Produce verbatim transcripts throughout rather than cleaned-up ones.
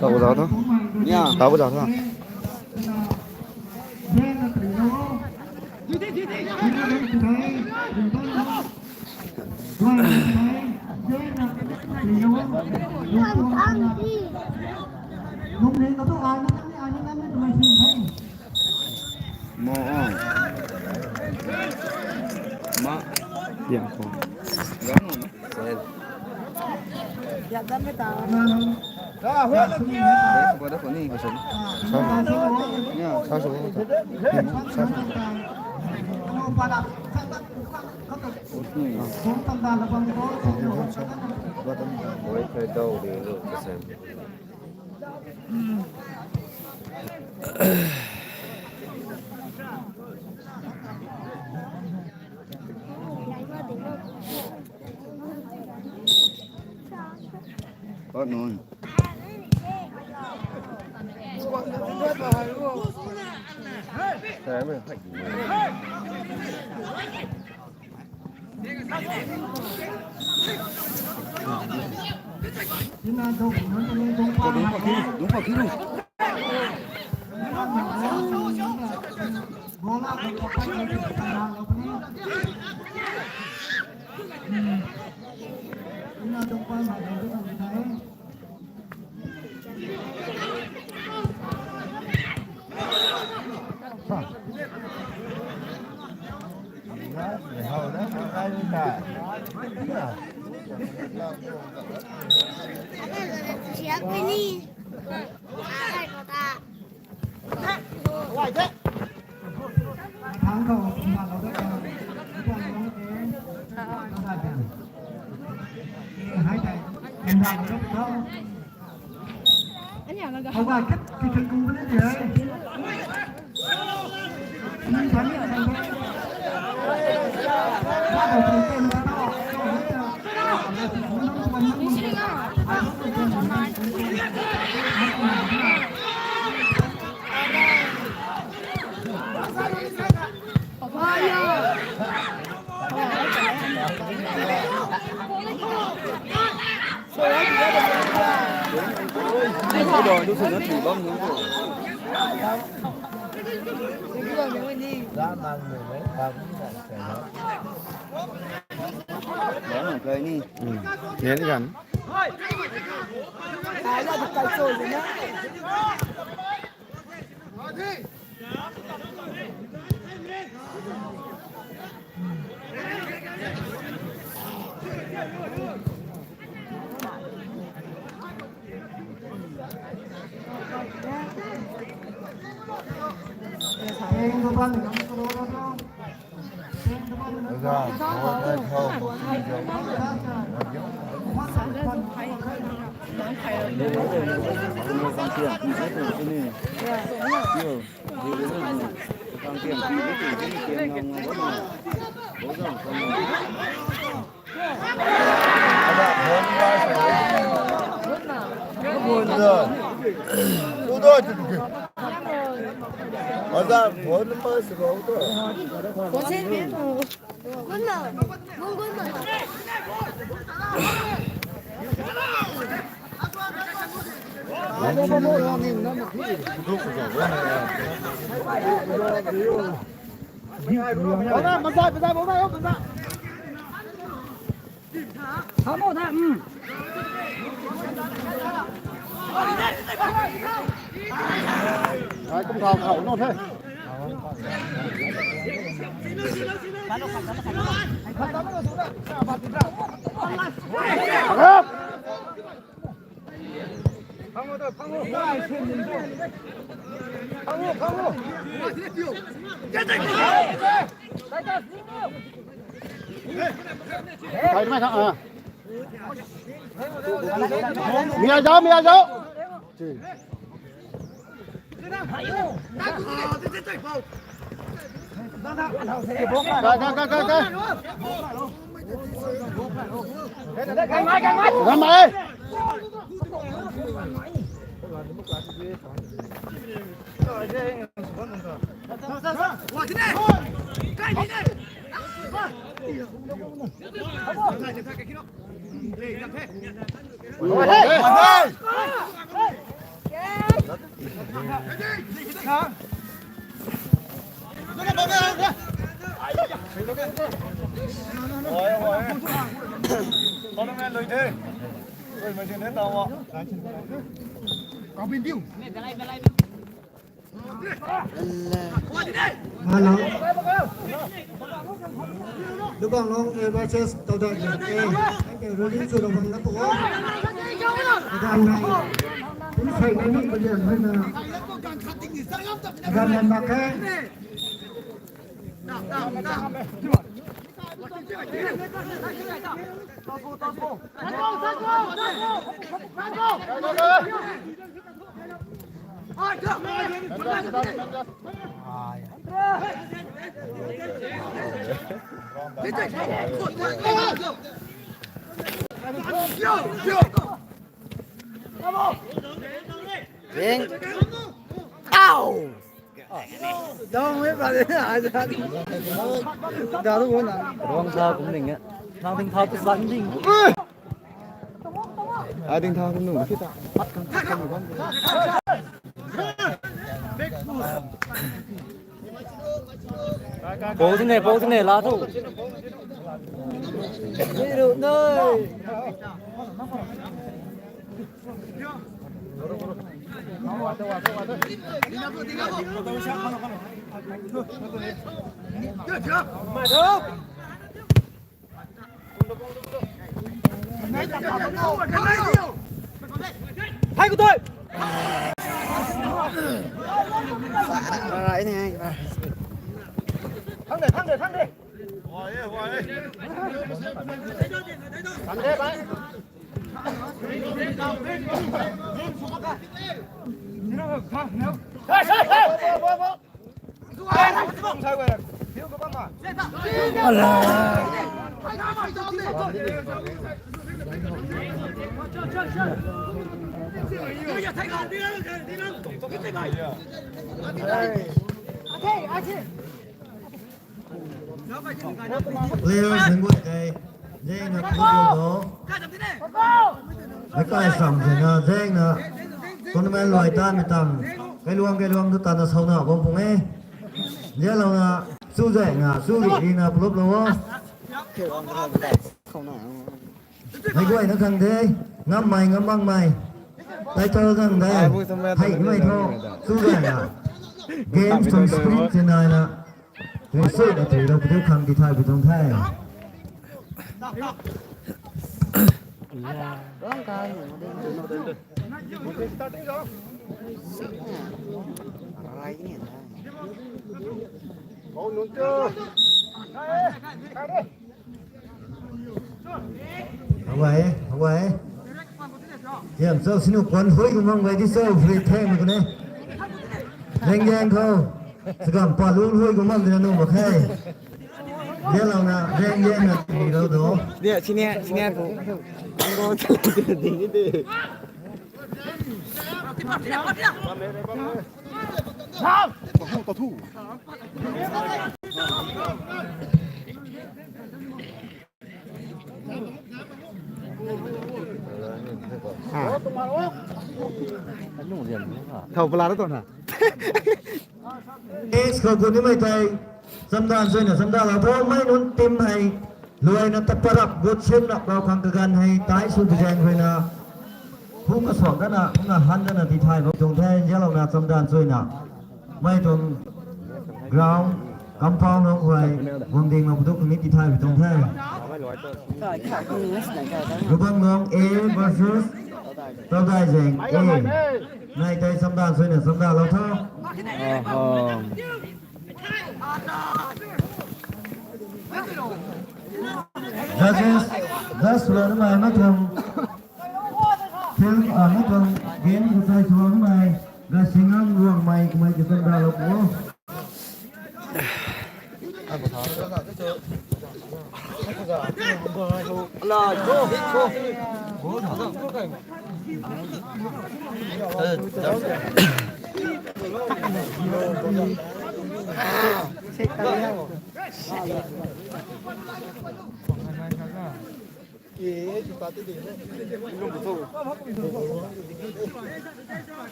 Tau zau tho. Tau zau tho. Mo. Ma. Yang ko. Sel. Sa sa ko ni. Sa sa. Ya. Sa sa ko. Sa sa. Oi, khai dau de lo, kasem. What noon? Ni kan. Mia zau, mia zau. Kai, kai, kai, kai, kai. Ramai. Hello. Lubang long, eh, versus Tau Dai Lian, eh, eh, ruling sw lou bam na pu. Adan nai. Kum sai nai ni balian hai na. Adan nai mak hai. Ding. Au! Dong me pa de na, ai da. Da tu na. Rong sa kum ding e. Nang ding thau tu san ding. Ai ding thau tu nu kita. Pat kan, pat kan, pat kan. Bol tine, bol tine, la tu. Ni ru noi. Hai ko toi. Thang de, thang de, thang de. Players nunc guay tei zangna pulou lo. Meic kai sam zangna, zangna tournament luai tanmei tang kailuang kailuang tu tana sauna bam pung e. Zalouna chu zangna chu rina pulou lo o. Meic guayna khang de, ngammei ngam makmei, title khang de, hei nimei thu chu zangna games tuang spirit sinaina. Tui sui na tui rou padiu khang tithay pi tuang the. Hawa e, hawa e. Tiam cho sinu kwan hui kum mang bai di cho free the ma kune. Reng yang tho. Sagam pa lung hui kum mang di na nu ma khe. Dia lau na reng yang na ti rou do. Dia sini sini ko. Ang ko ding ni de. Thau pala ra tw na. Ex khou gu nimei tei chamdan chuina chamdan lou tho, mei nunc team hei luaina taparap gut simrap lou khang kaganv hei tai sw bizaeng ruina. Hu kasuak dana, hu na han dana tithay bam tuang the, zialouna chamdan chuina. Mei tuang ground, compound nunc huay, guang ding nunc puduk nunc ni tithay bi tuang the. Rubang nunc A versus Todai Zeng A. Nai tei chamdan suina chamdan lou tho. Judges, judge sw lou nimei mei tuang. Film, ah, mei tuang game khou tei sw lou nimei, Gasingang Ruangmei.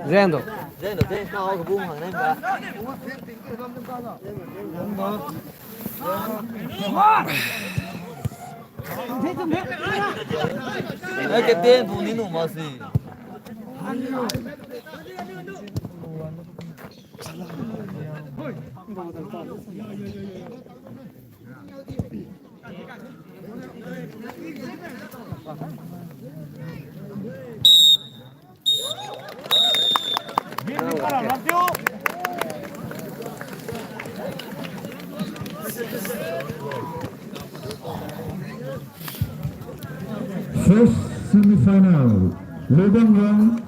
Zendo. Zendo, zendo, kau kabung hang nem ba. Ai, kapten bu ni nu ma si. First semi-final, Lubang Rong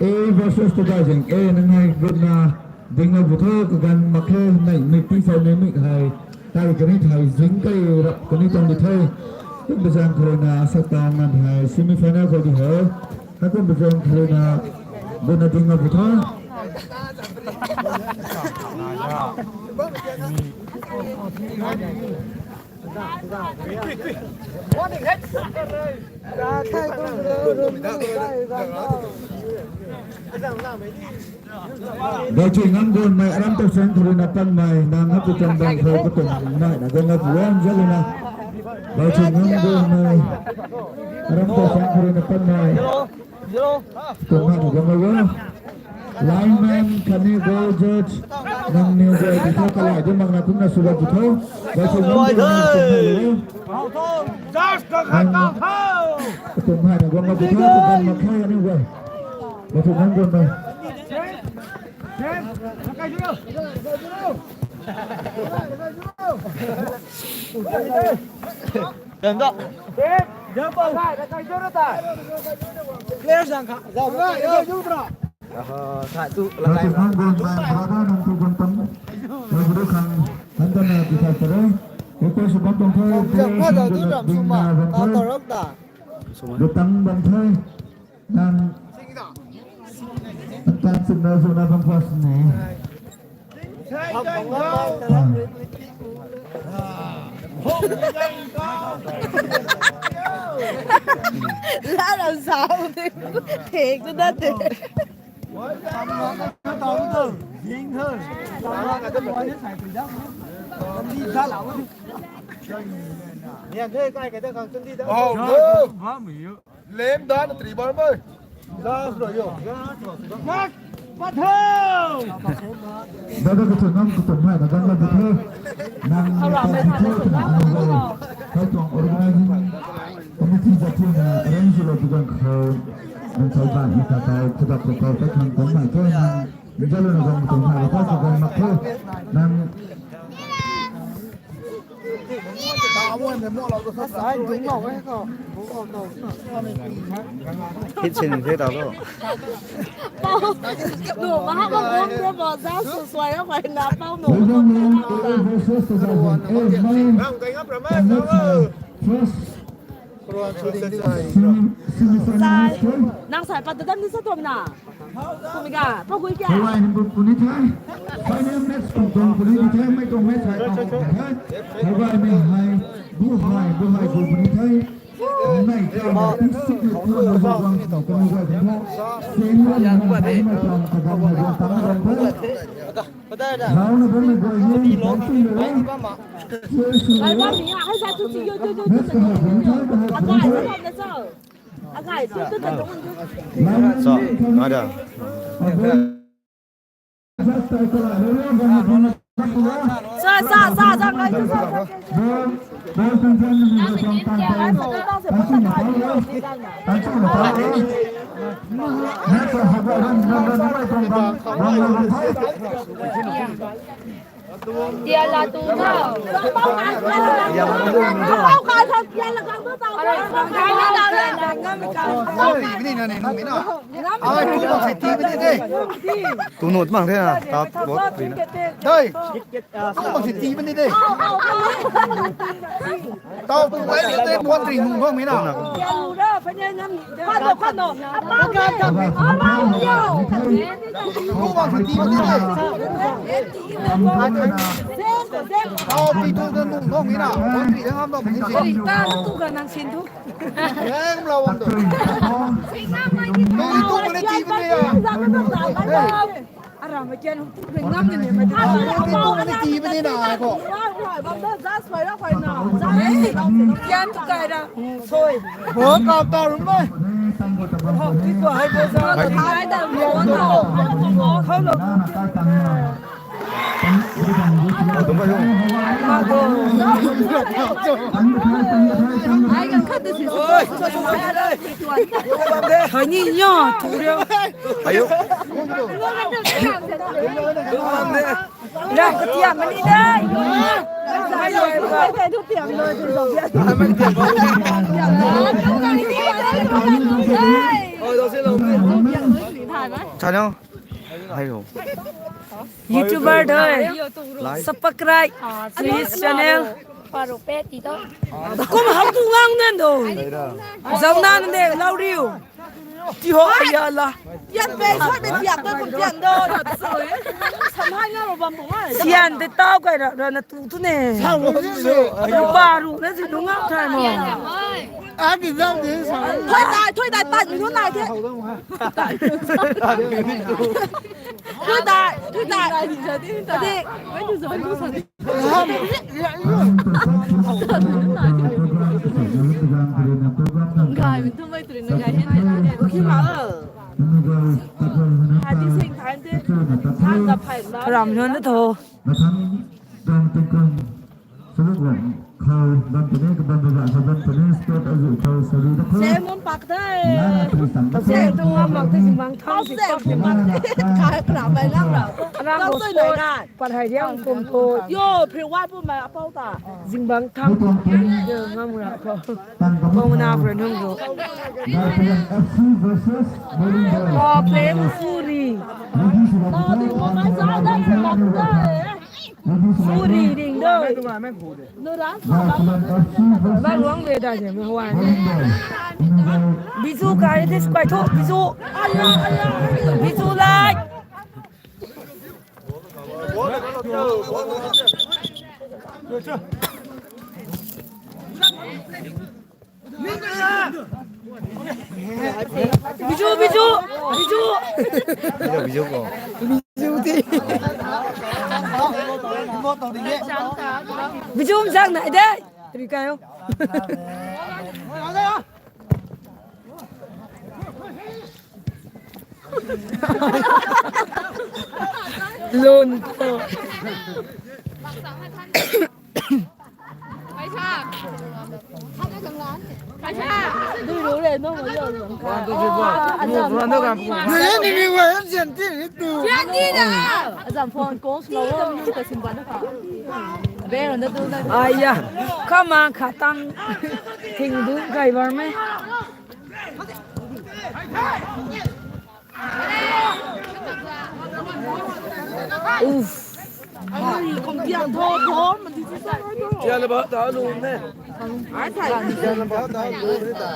A versus Tadai Zing A, nang hei gutna ding na bu tho, kaganv mak khe, nei mik pi sau nei mik hei, tai kani thai zing kai rap kani tuang di the. Kum bazang khou rui na sak tang ngan hei semi-final khou di he. Hei kum bazang khou rui na gutna ding na bu tho. Daichuy Ngamguanmei, aram tau sang khou rui na panmei, nang hap tu tuang bang khou katum nai na guang na buan zalina. Daichuy Ngamguanmei, aram tau sang khou rui na panmei. Kum hei na guang na guang. Lineman, khatni goal judge, nang niw guay di tho, kalai di mak na kumna sw bam di tho. Guay sw bam di tho. Judge ka khat tau tho. Kum hei na guang na di tho, kum hei na khat ni guay. Guay sw bam di tho. Tanda. Player zang kha. Zang kha, yo, yo, bro. Aha, thai tu, la thai. Nang tu gun bang, brother, nang tu gun tam. Nang tu khang, nang tu na tu thai tare. Request bam tong thai, zang kha, zang tu ram suma. Ta ta rak ta. Gu tang bam thai. Nang, nang tan sum na sum na bam kha sini. Lara zau de. Thek tu da de. Oh, no. Lem dan na tri bar mai. Gas lo yo. Gas lo. Gas. Patho. Dada ka chun nam ka tum hai na dan la di the. Nang ka di the na ang lo. Hai tuang organizing committee da tu na arrange lo tu gan khou. Nang sai ban ni ta ta khudak ko ko ta khang kum mai ko nang. Jalo na gan tum hai la ka sa gan mak ko. Nang Hit sin the ta lo. Pau, nu ma ha ma gom the bo za su suai a pai na pau nu. Nang kai ngap ra ma. First. Sai, nang sai pat dam ni sa tom na. Kumiga, pagui kya? Hawai ni bu puni thai. Final match kung kung puni ni thai, mai kung match hai kung kung thai. Hawai ni hai, bu hai, bu hai bu puni thai. Nai kya na ti sik ni tu na bu bang kung kung ni bu bang kung. Same run na hai mai kung kung mai kung tang run thai. Round na bu mai kung ni bang kung ni. Ai, bam ni, ai, sa tu si yo, yo, yo, yo. Match kung hai puni thai, kung hai puni thai. Akai, sa na sa. So, nada. Sa, sa, sa, sa, ngai tu sa. Tia la tu na. Tu nut mang the na, ta bot ri na. Dai. Tu mang si ti bani de. Tau tu ai de, bot ri nung bam na. Tau pi tu tu nung bam na. Bot ri ngam bam ni si. Ri ta tu ka nang sin tu. Yang lau wang tu. Nung tu mani ti bani ya. Aram kian hum tu ngam ni mei. Nung tu mani ti bani na ko. Kian tu kai ra. Soi. Bo kau ta ru mai. Ho, ti ko hai bo za. Hai da ru. Khau lo. Hai ni yo, tu rio. Ayo. Ram ka tiam mani de. Channel. Hai ro. YouTuber doi. Like. Subscribe. Please channel. Kum hau tu ngang den do. Zau na de lau riu. Ti ho ya la. Yan pe sa de tiak pe kum tiak do. Samhai nga ro bam bung ai. Sian de tau kai ra ra na tu tu ne. Ru pa ru na si du ngau thai mo. A di zau de sa. Thoi dai, thoi dai, pat mi nu nai the. Thoi dai, thoi dai. Adi. Ram lun na tho. Sumuk lam khou bam puni, kabam bam bam khou bam puni, sport azu khou sari da khou. Seng mum pak dai. Lana tui sang da khou. Seng tu ngam mak tei sing bang thang sing pak sing bang. Kai pra bai lang ra. Rang bo soi nai nai. Pat hai riang kum tho. Yo, phri wat pu mai apau ta. Sing bang thang. Yo, ngam ra khou. Tang bam. Kong na phri nung ru. Darpayan F C versus Bowling Boys. Oh, play Suri. Ladies and gentlemen, Suri ding doi. Bang luang ve da je mo huan. Bizu kai this kai tho bizu. Bizu lai. Biju, biju, biju. Biju, biju ko. Biju ti. Biju mzang nai de. Ri kayo. Lun ko. Aya, kama khatang thing du gaibar me. Uff. Ai, kum tiang tho tho, man ti sa tho. Tiang na ba ta lu ne. Ai, thai. Tiang na ba ta lu ne ta.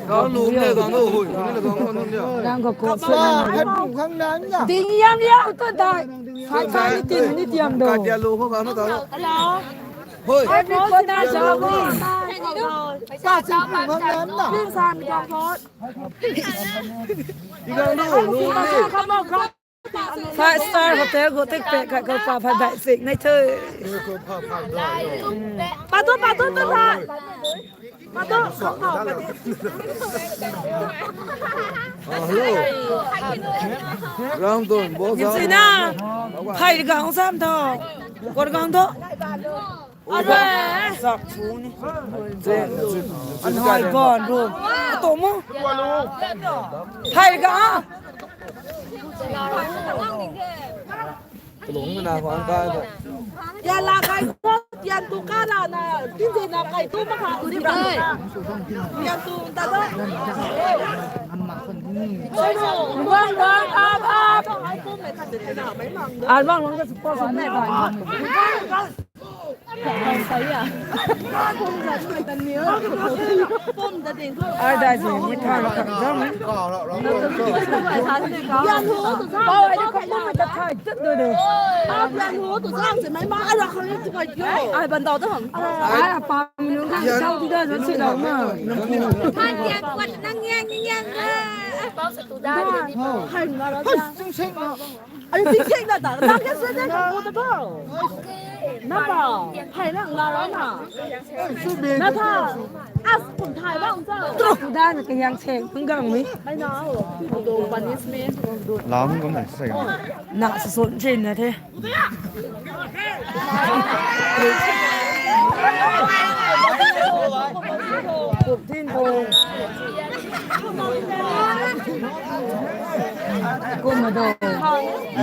Ta lu ne ta lu hui, ne ta lu ne. Nang ko ko sa. Ba, hai pu khang nang na. Ding yam liau tu dai. Hai kai ni tin ni tiam do. Ka tiang lu ko ka na ta. Hello. Hui. Hai ko na sa ko. Ka si pu khang nang na. Tin san ko ko. Tiang lu lu ne. Come on, come on. Five star hotel khou tek pek khat khou pa phat dai sik nai the. Patu, patu, patu. Patu, patu. Hello. Round down, ball down. Sina. Phai gang sam tho. Kor gang tho. Asa. Sak chu ni. Anhoi gon ru. Atomo. Phai gang. Lung na huang kai bo. Ya la kai bo, tian tu ka la na, tin de na kai tu ma kha tu di ba. Tian tu ta da. Wang, wang, up, up. Ai bang long ka support sa ne ba. Ai dai se, mi thang thang zam. Pau ai de kong bam ta thai tut do de. Ai ban dau ta hang. Ai apa mi nung ka sau ti da zam si dau ma. Hai na ra. Ai, ting ting na ta, na ke se ne ka ko ta ba. Na ba, hai na la ra na. Na ta, as kun thai ba sa. Truk da na ke yang cheng pung gang mi. Ai na, punishment. Lam kum na sa. Na sa son chen na the. Kup din ko. Kum ma do.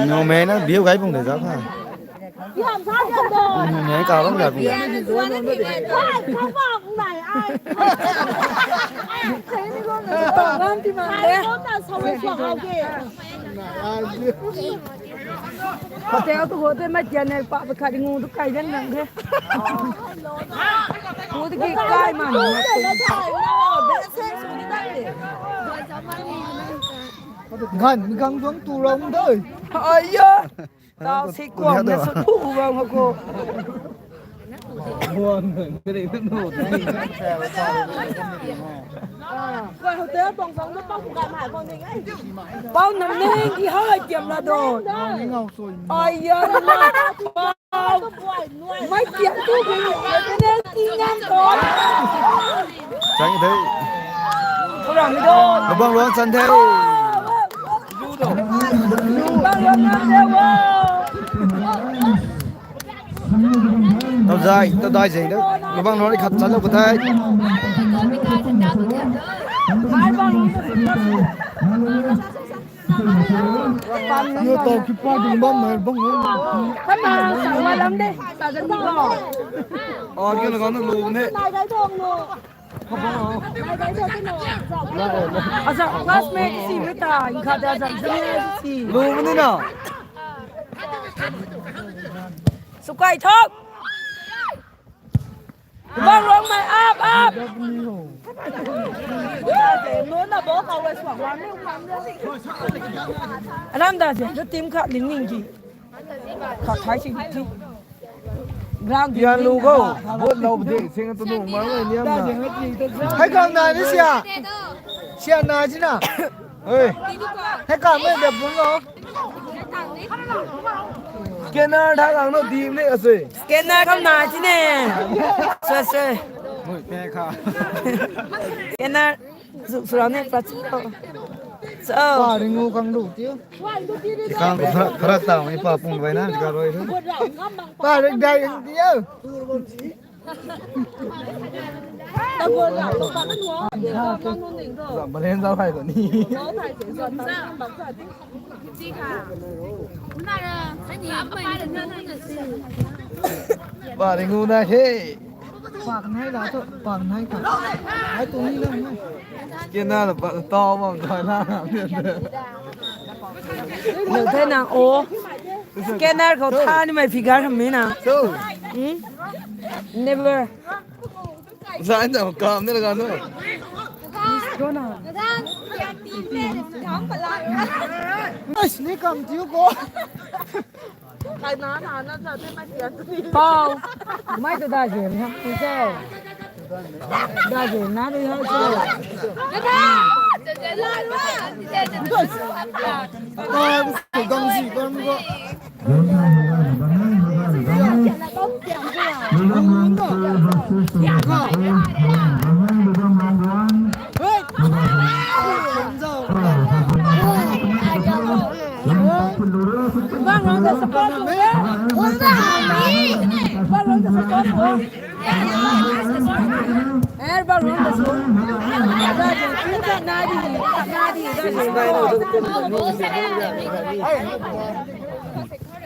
Numei na biu gai pung de zak ha. Numei ka bang da pung. Ai, ka bang nai ai. Bang ti ma de. Hotel tu hotel ma channel pa pa khat ngu tu kai den nang the. Ngu tu ki kai ma nang. Gan mi gang tuang tu rau doi. Ai ya. Tau si kuang na su tu rau ko. Pau nam ning ki hau ai tiam la do. Ai ya, mai tiam tu ki penalty ngam ko. Chang the. Thurang mi do. Lubang ruang chan the. Lubang ruang chan the wo. Tau zai, tau dai zai da. Lubang ruang khat chan lou ko thai. Yo tau ki pa ding bam mai bang. Kan na sa wa lam de. Sa jan ni ko. Aw, kyo na kan lu ne. Aza classmate si mi ta, inkha da aza junior si. Lu ni na. Sukai thok. Bang rong mai up, up. Anam da se, team khat ling ling ki. Khat thai si ki. Ground yan lu ko, vote lou de, sing tu nu ma ngai niam na. Hai kam na ni sia. Sia na ji na. Hey. Hai kam mai de bun lo. Scanner tha lang no dim ne asui. Scanner kam na ji ne. Sui sui. Mui pe kha. Scanner. Zu sura ne pa chu. So. Pa ring u kang lu tiu. Kang prak ta mi pa pung bai na ka roi. Pa ring dai tiu. Balen zau hai ko ni. Ba ring u na he. Pak nai la to, pak nai ka. Ai tu ni na. Kena la pa to bam doi la. Lo the nang o. Scanner khou tha ni mai figure ham mi na. So. Hmm? Never. Zai na kam ni la ga no. Go na. Ai, ni kam tiu ko. Pau. Mai tu da zen ha. Tu se. Da zen na ni ha se.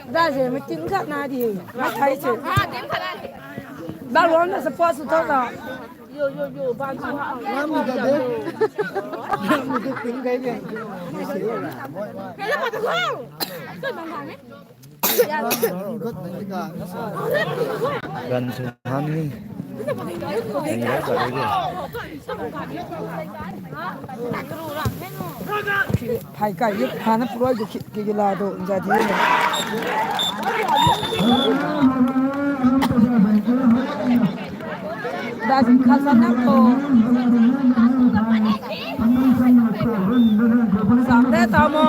Daze, meeting khat na di, ma thai se. Background na support sw tho na. Yo, yo, yo, ban sw ha. Lam ni ka de. Lam ni ka ping kai de. Gan sw han ni. Gan sw han ni. Phai kai yip phana puroi du khit ki la do nza di. Da si kha sa na ko. Sam de ta mo.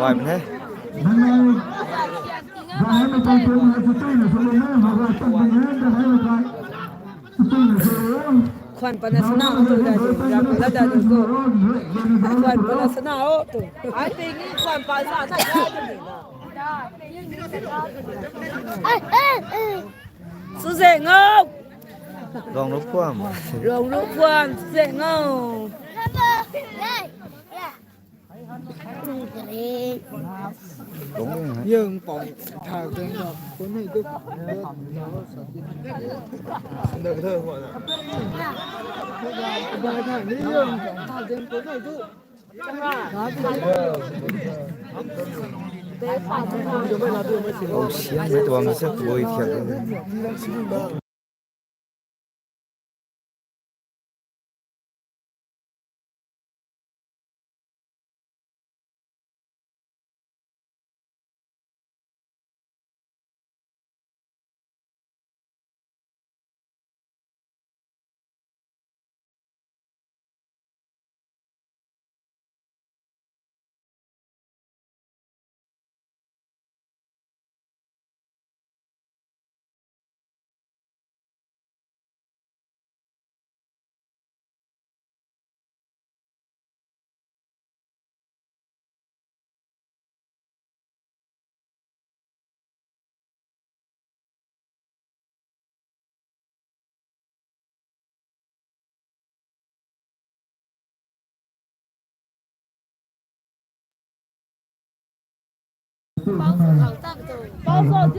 Wai mene. Khwan pana sana tu da de, ram la da de ko. Khwan pana sana o tu. Ai pe ni khwan pa sa ta ya de ni. Su ze ngau. Rong lu khwan. Rong lu khwan, su ze ngau. Yong pong thau teng kun hei tu. Nda ka thau khwan na. Bai thau ni yong pong thau teng kun hei tu. Oh, sian mei tuang se bui thiak.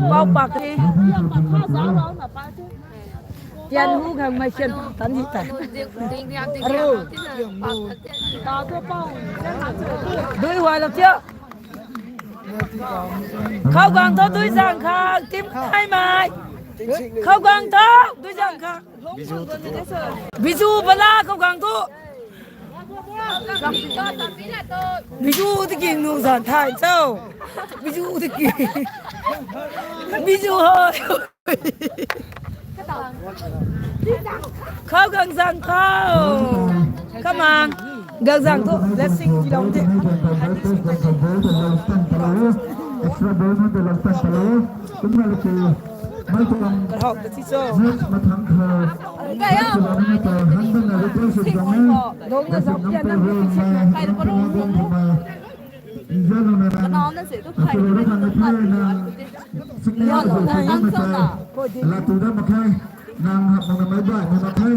Pau pak ni. Tian hu khang mei sian tan di ta. Dui huai lo tia. Khou gang tho dui zang khang, tim khai mei. Khou gang tho dui zang khang. Biju bala khou gang tho. Biju tiki nu zan thai cho. Biju tiki. Biju ho. Khou gang zang khou. Come on. Gang zang tho. Let's sing along. Extra ball na de lang tan talo. Kumna le ke. Mai tuang. Karhok ta si cho. Next mathang kha. Kaya. Tuang na ta han na na request tuang na. Dong na zau pian na mi si na kai lo ko lo. Injalo na na. Kanal na se tu phai. Atu lo na kan na phai na. Sikna na zo na. La tu da makai. Nang hap na mai ba ni makai.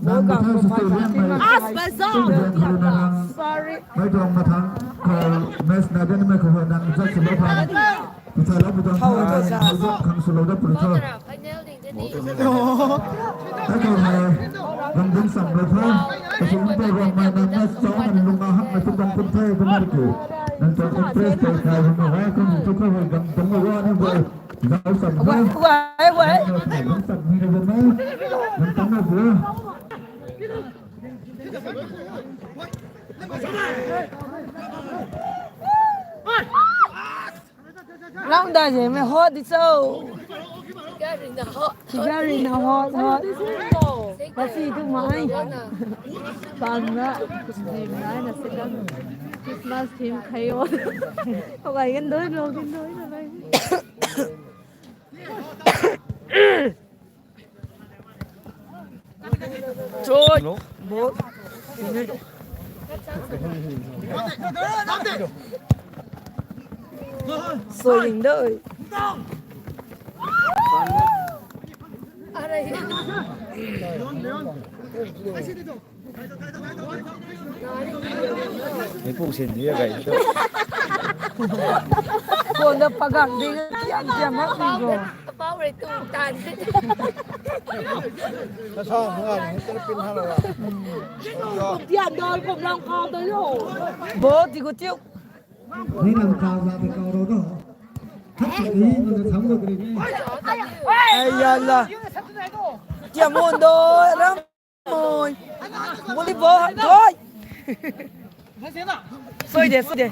Nang makai si tu liang mai. As bazo. Tu liang kha na nang. Sorry. Mai tuang mathang khou match na bian mei khou nang judge swlou pha. Pwsai lou pui tuang khang swlou da puni tho. Hei khou hei, ramding sam lou pha. Kasing tei ramei nang na chau na lung a hak na tu bam pun the kumna ki. Nang tuang impress tei kai hei na hei kum tu khou hei gam tuang wa ni bo. Zau sam pha. Wai, wai, wai. Ramding sam ni na bo mei. Nang tuang na bo. Lang da je mei ho di cho. Very na hot, hot. Kasi tu mai. Pang na, kusdim na na sedang. Christmas theme kayo. Kau gai gan doi lo, gan doi lo gai. Choi. Ball. Soi ding doi. Ni pu sin ni gai tu. Kau na pagang ding kiam kiam mak ni go. Apau rui tu tan. Ka sa nga ni tu pin ha la. Kum tian doi kum lang kau doi lo. Bo ti gu tiu. Ni lang kau za ti kau ro do. Hak ni nang tham lo kri ni. Ai ya la. Tiam mon doi ram. Oi. Volleyball, oi. Soi de, soi de.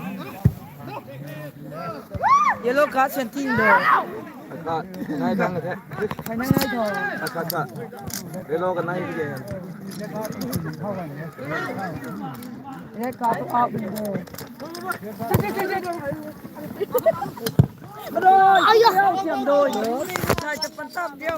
Yellow card sentindo. Aka, nai dang the. Khai nai nai tho. Aka ka. Yellow ka nai de. Red card to out de. Aya! Siam doi. Sai ta pan tam diu.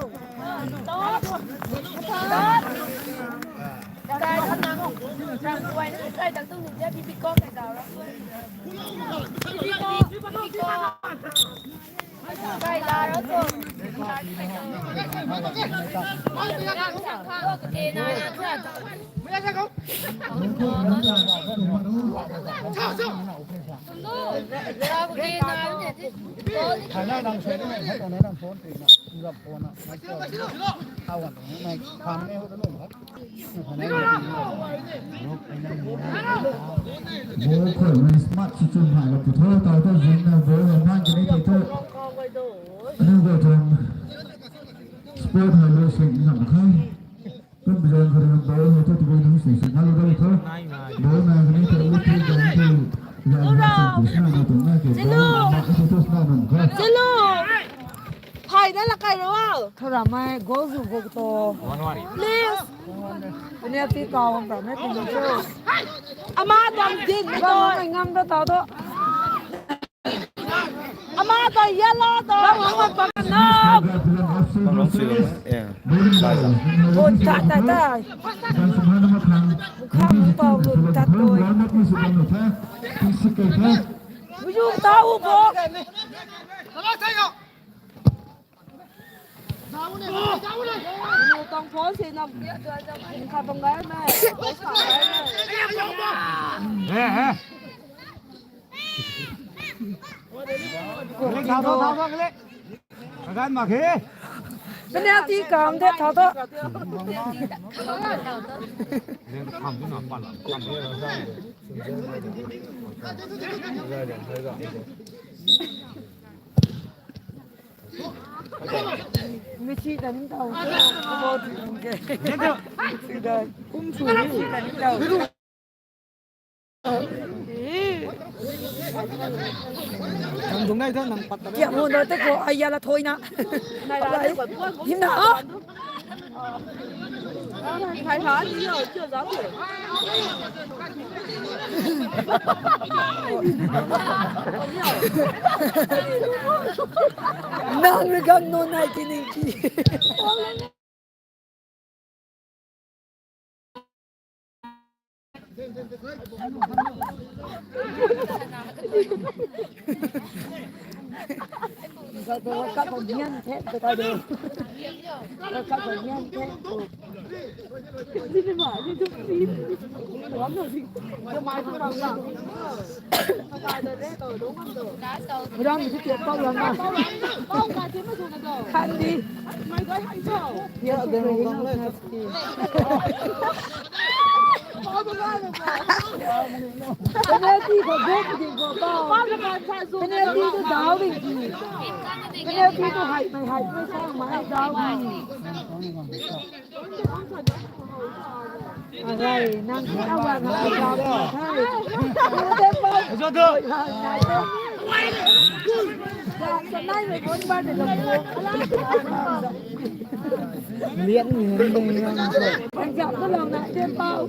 Ball khou mei smart swchum hai lo pu tho, tau tho zing na ball hei man kani tei tho. Aniu guay tuang sport hei lo sing ngam khe. Kum bizang khou rui ball hei thu tabui nunc sing sing kha lo dai tho. Ball na kani tei lu thu gan thu ya ya sing tu sna na tuang na ke ball na ka thu thu sna nunc kha. Chalo. Phai na la kai ro. Thoramei goal zu go to. Please. Penalty kau bam na ti cho. Ama dam din na to. Ngam da tau to. Ama to yellow to. Bam long sui bam, yeah. Bam long sui. Oh, tai, tai, tai. Kham pau lu tat doi. Buyu tau bo. Tang phone si na, kha tang gai na. He, he. Thau, thau, thau, thau, kale. Kagan mak he. Penalty kam de, thau, thau. Messi ta ning tau. Abo tu ning ke. Messi ta. Kum su Messi ta ning tau. Nang dung nai tho, nang pat ta. Kia mo na te ko, ai ya la thoi na. Nai la te ko, him na. Nang rui gan no nai ti ning ki. Ram ni ti pau lam na. Kan di. Ya, de mo bang le. Penalty ko go ding ko tau. Penalty tu dau ding ki. Penalty tu hai mai hai mai sa mai dau ding. Arai, nang kina wan hai dau ding hai. Zo do. Lian ni hei ding ni ang sw. Ang jap ko lang na te pau.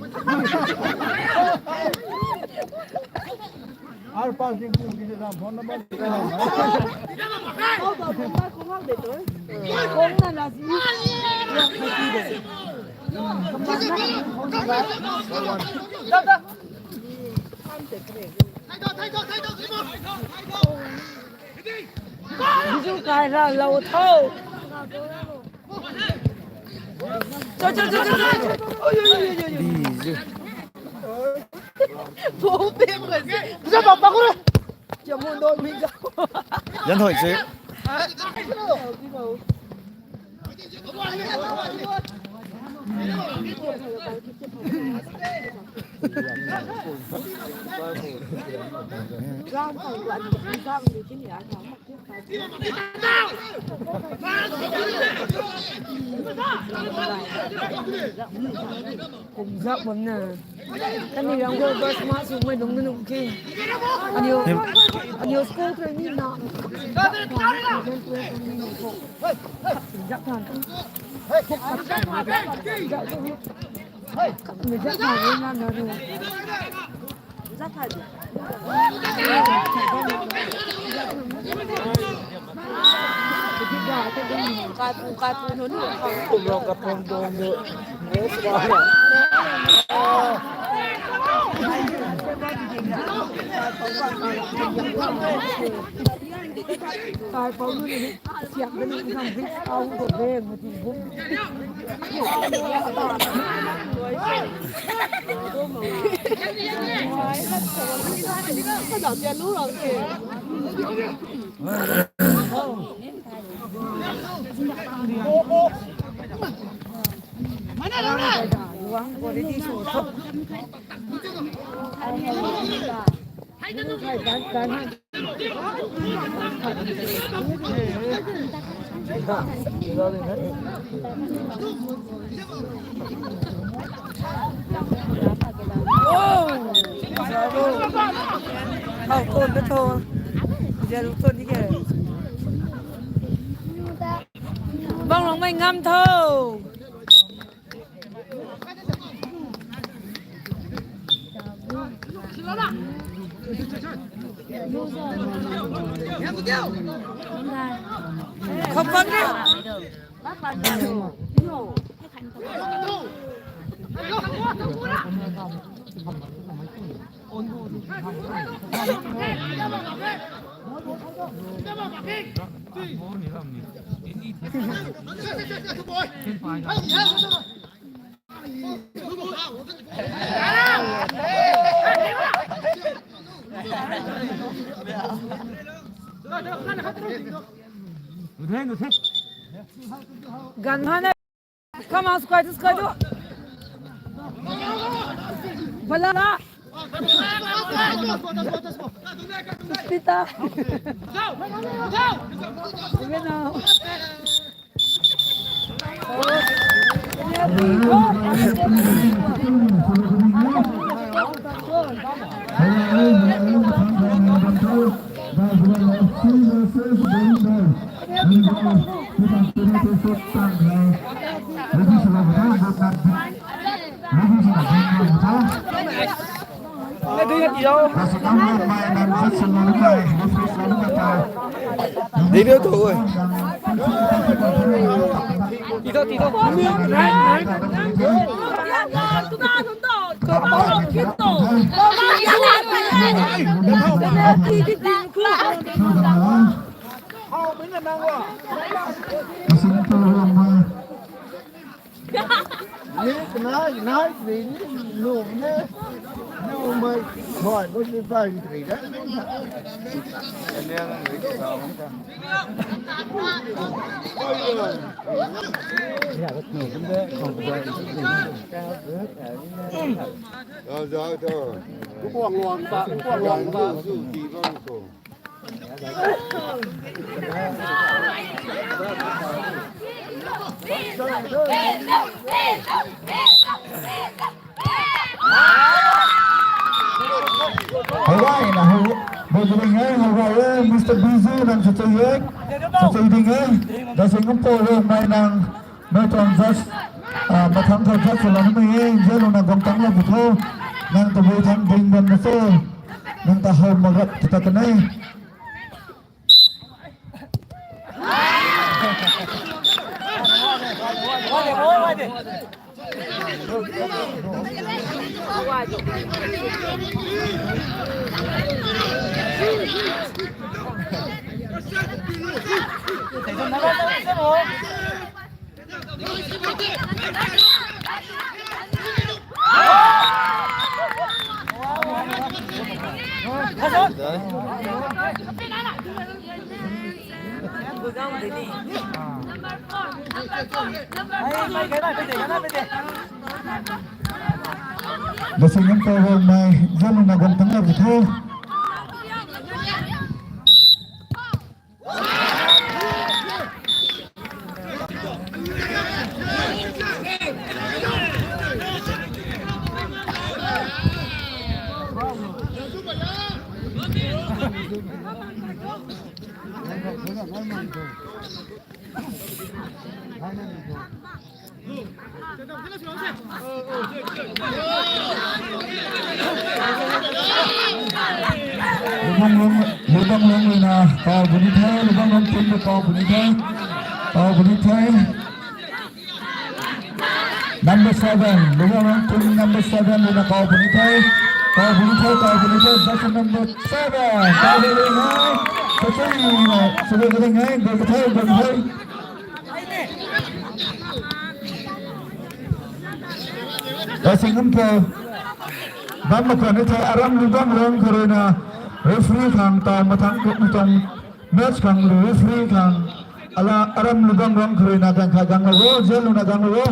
Ar pa sing ku ki na phone number. Kau ba phone number kong hak de tu. Kong na na si. Bijou kai ra lou tho. Cho, cho, cho, cho, cho. Oi, oi, oi, oi, oi. Bijou. Bố bê mà. Bijou bảo bảo con. Chiang mun doi mi cho. Yan thoi si. Kum zak bam na. Kani rang go bus ma sw mai lung na nung ki. Aniu, aniu school kre ni na. Zak tan. Zak tan. Hau kon na tho. Jel ton ni ke. Bang long mai ngam tho. Kham bang ni. Gan hana. Come on, squad, squad. Balala. Pita. Go, go, go. Đi nữa thôi. Đi thôi, đi thôi. Hei na hei, bui Ding e, hou gay e, Mister B J nang sa chui e, sa chui ding e, da sing kum po Rongmei nang, mei tuang judge, ah, mathang khou judge swlou nimei e, nzianlouna guang tang lou pu tho, nang tabui thang ding bam na se, nang ta hou mak rap ta ta kan e. Dasing ngan tau Rongmei, nzianlouna guang tang lou pu tho. Lubang Lung, Lubang Lung ruina kau puni the, Lubang Lung team rui kau puni the, kau puni the. Number seven, Lubang Lung team number seven ruina kau puni the, kau puni the, kau puni the, that's number seven. Kau puni the, kachuni na, suri kari ngai, gol the, gol the. Dasing ngan tau. Bam mak khwan ni the, aram Lubang Lung khou ruina referee khang tau mathang kuk ni tuang match khang referee khang ala aram Lubang Lung khou ruina gang khat gang lou o, nzianlouna gang lou o.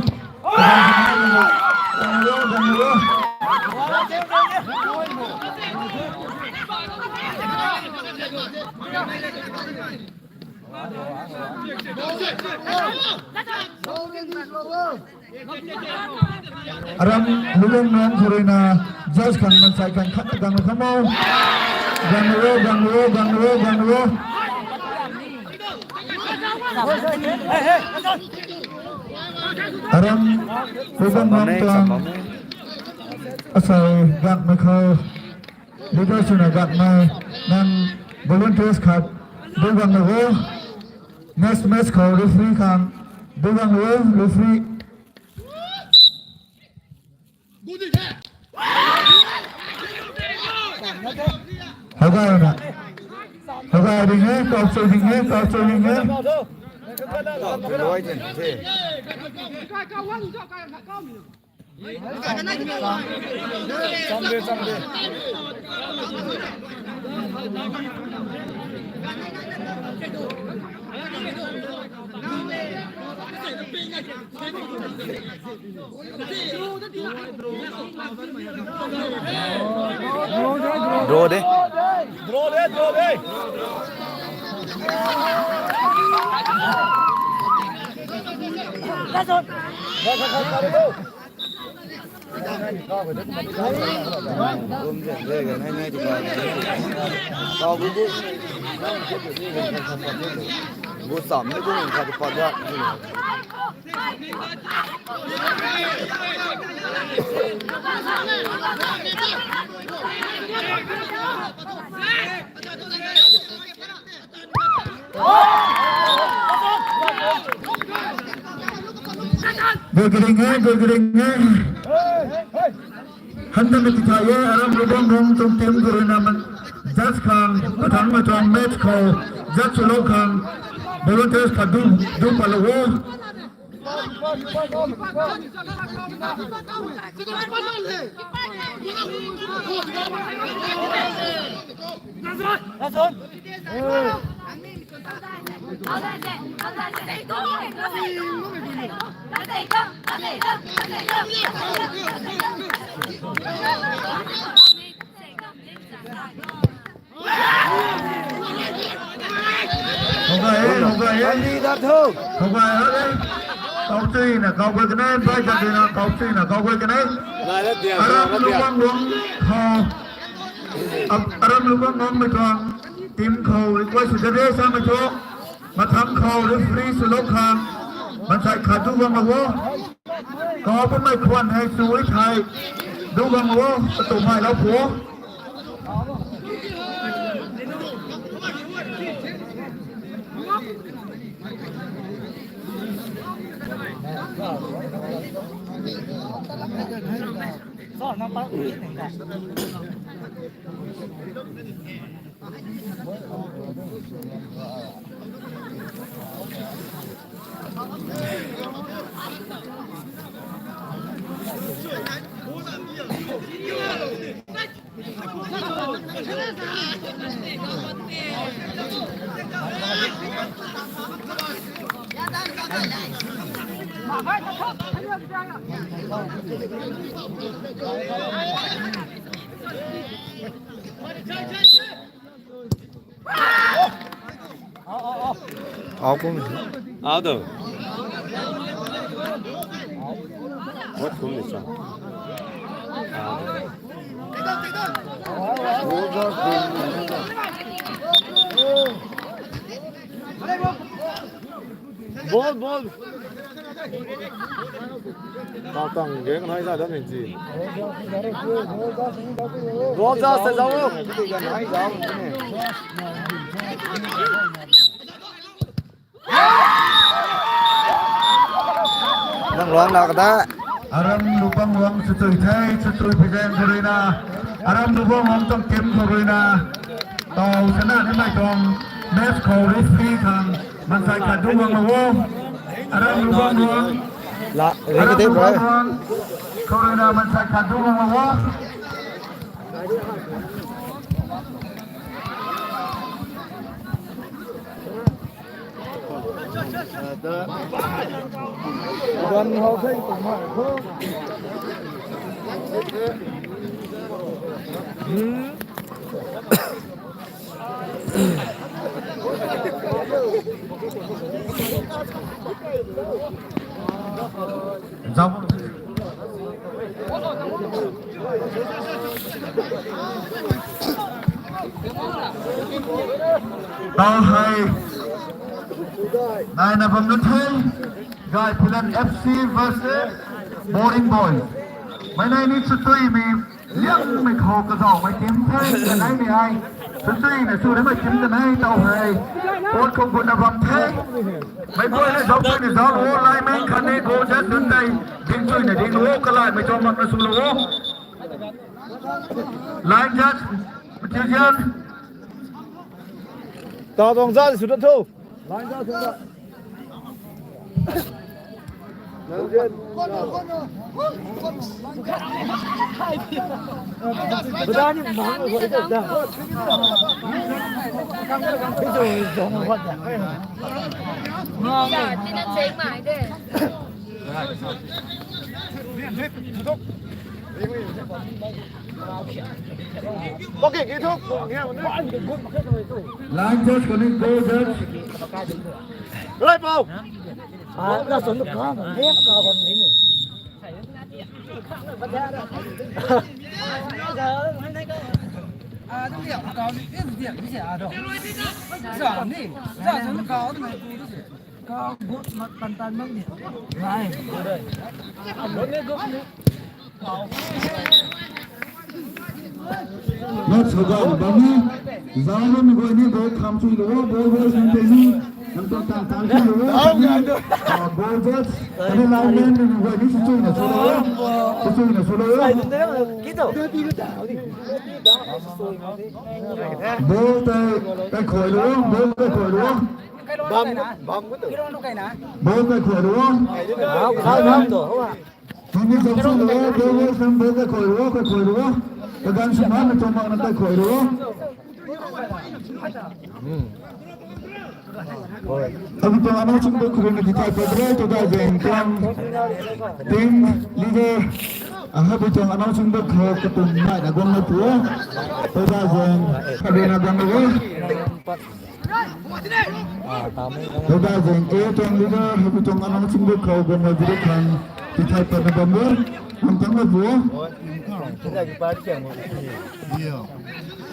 Gang lou o, gang lou o. Aram Lubang Lung khou ruina judge khang mansei khang khat gang lou khamo. Gang lou o, gang lou o, gang lou o, gang lou o. Aram Lubang Lung tuang asei gakmei khou leader swna gakmei nang volunteers khat du gang lou o. Next match khou referee khang du gang lou o, referee. Hou gay na. Hou gay ding e, kau chui ding e, kau chui ding e. Draw de. Draw de, draw de. Gurgring e, gurgring e. Handan na titha e, aram Lubang Lung tuang team khou ruina man judge khang, mathang matuang match khou judge swlou khang volunteers khat du, du patlou o. Hou gay e, hou gay e. Leader thu. Hou gay e. Kau chui na kau gay kanei, bai khat na kau chui na kau gay kanei. Aram Lubang Lung khou Aram lu bam nang mei tuang team khou request sw de samei thu, mathang khou referee swlou khang mansei khat du bam mak o. Kau pun mei khwan hei sw e thei du bam mak o, katummei lou phu. Out kum. Out o. What kum ni sa? Ball, ball. Tang tang geng hai za dan ni ji. Ball za sa zau. Nang ruang na kada. Aram lu bam ruang chutui the, chutui pizan khou rui na. Aram lu bam ruang tang team khou rui na. Tau sana ni mei tuang match khou referee khang mansei khat du bam mak o. Aram lu bam ruang. La, aram lu bam ruang khou rui na mansei khat du bam mak o. Tau hei naina bam nu the, Gaiphilan F C versus Boring Boys. Mei nai ni chutui mi liangmei khou kazauhmei team the, kanei mi hei chutui na chu nimei team kanei tau hei. Pot khou guna bam the. Mei guay na zauc tui na zauc o, lai meng khat ni goal judge nunc tei ding tui na ding o, kalaimei tuang mak na sw lo o. Line judge, Matiuzian. Tau tuang judge sw dat tho. Line judge sw dat. Line judge khou ni goal judge. Right, Pau. Ah, na swn ka, na ka bam ni. Next, Hogay Bami. Zalou ni guay ni goal kham chui lo, goal boys nunc tei ni. Nang tuang tang tang chui lo. Ah, goal boys. Kani lineman ni guay ni sw chui na sw lo. Sw chui na sw lo. Ball tei, tei khuay lo, ball tei khuay lo. Ball tei khuay lo. Tini zam sw lo, ball boys nunc ball tei khuay lo, tei khuay lo. Kaganv sw man na tuang mak na tei khuay lo. Abu tuang anau ching buk khou na tithay pat re, Todai Zeng tuang team leader. Ah, abu tuang anau ching buk khou katum nai na guang na pu. Todai Zeng, kabe na guang na guang. Todai Zeng, eh, tuang leader, abu tuang anau ching buk khou guang na pu khang tithay pat na bam re. Nang tang na pu. Dio.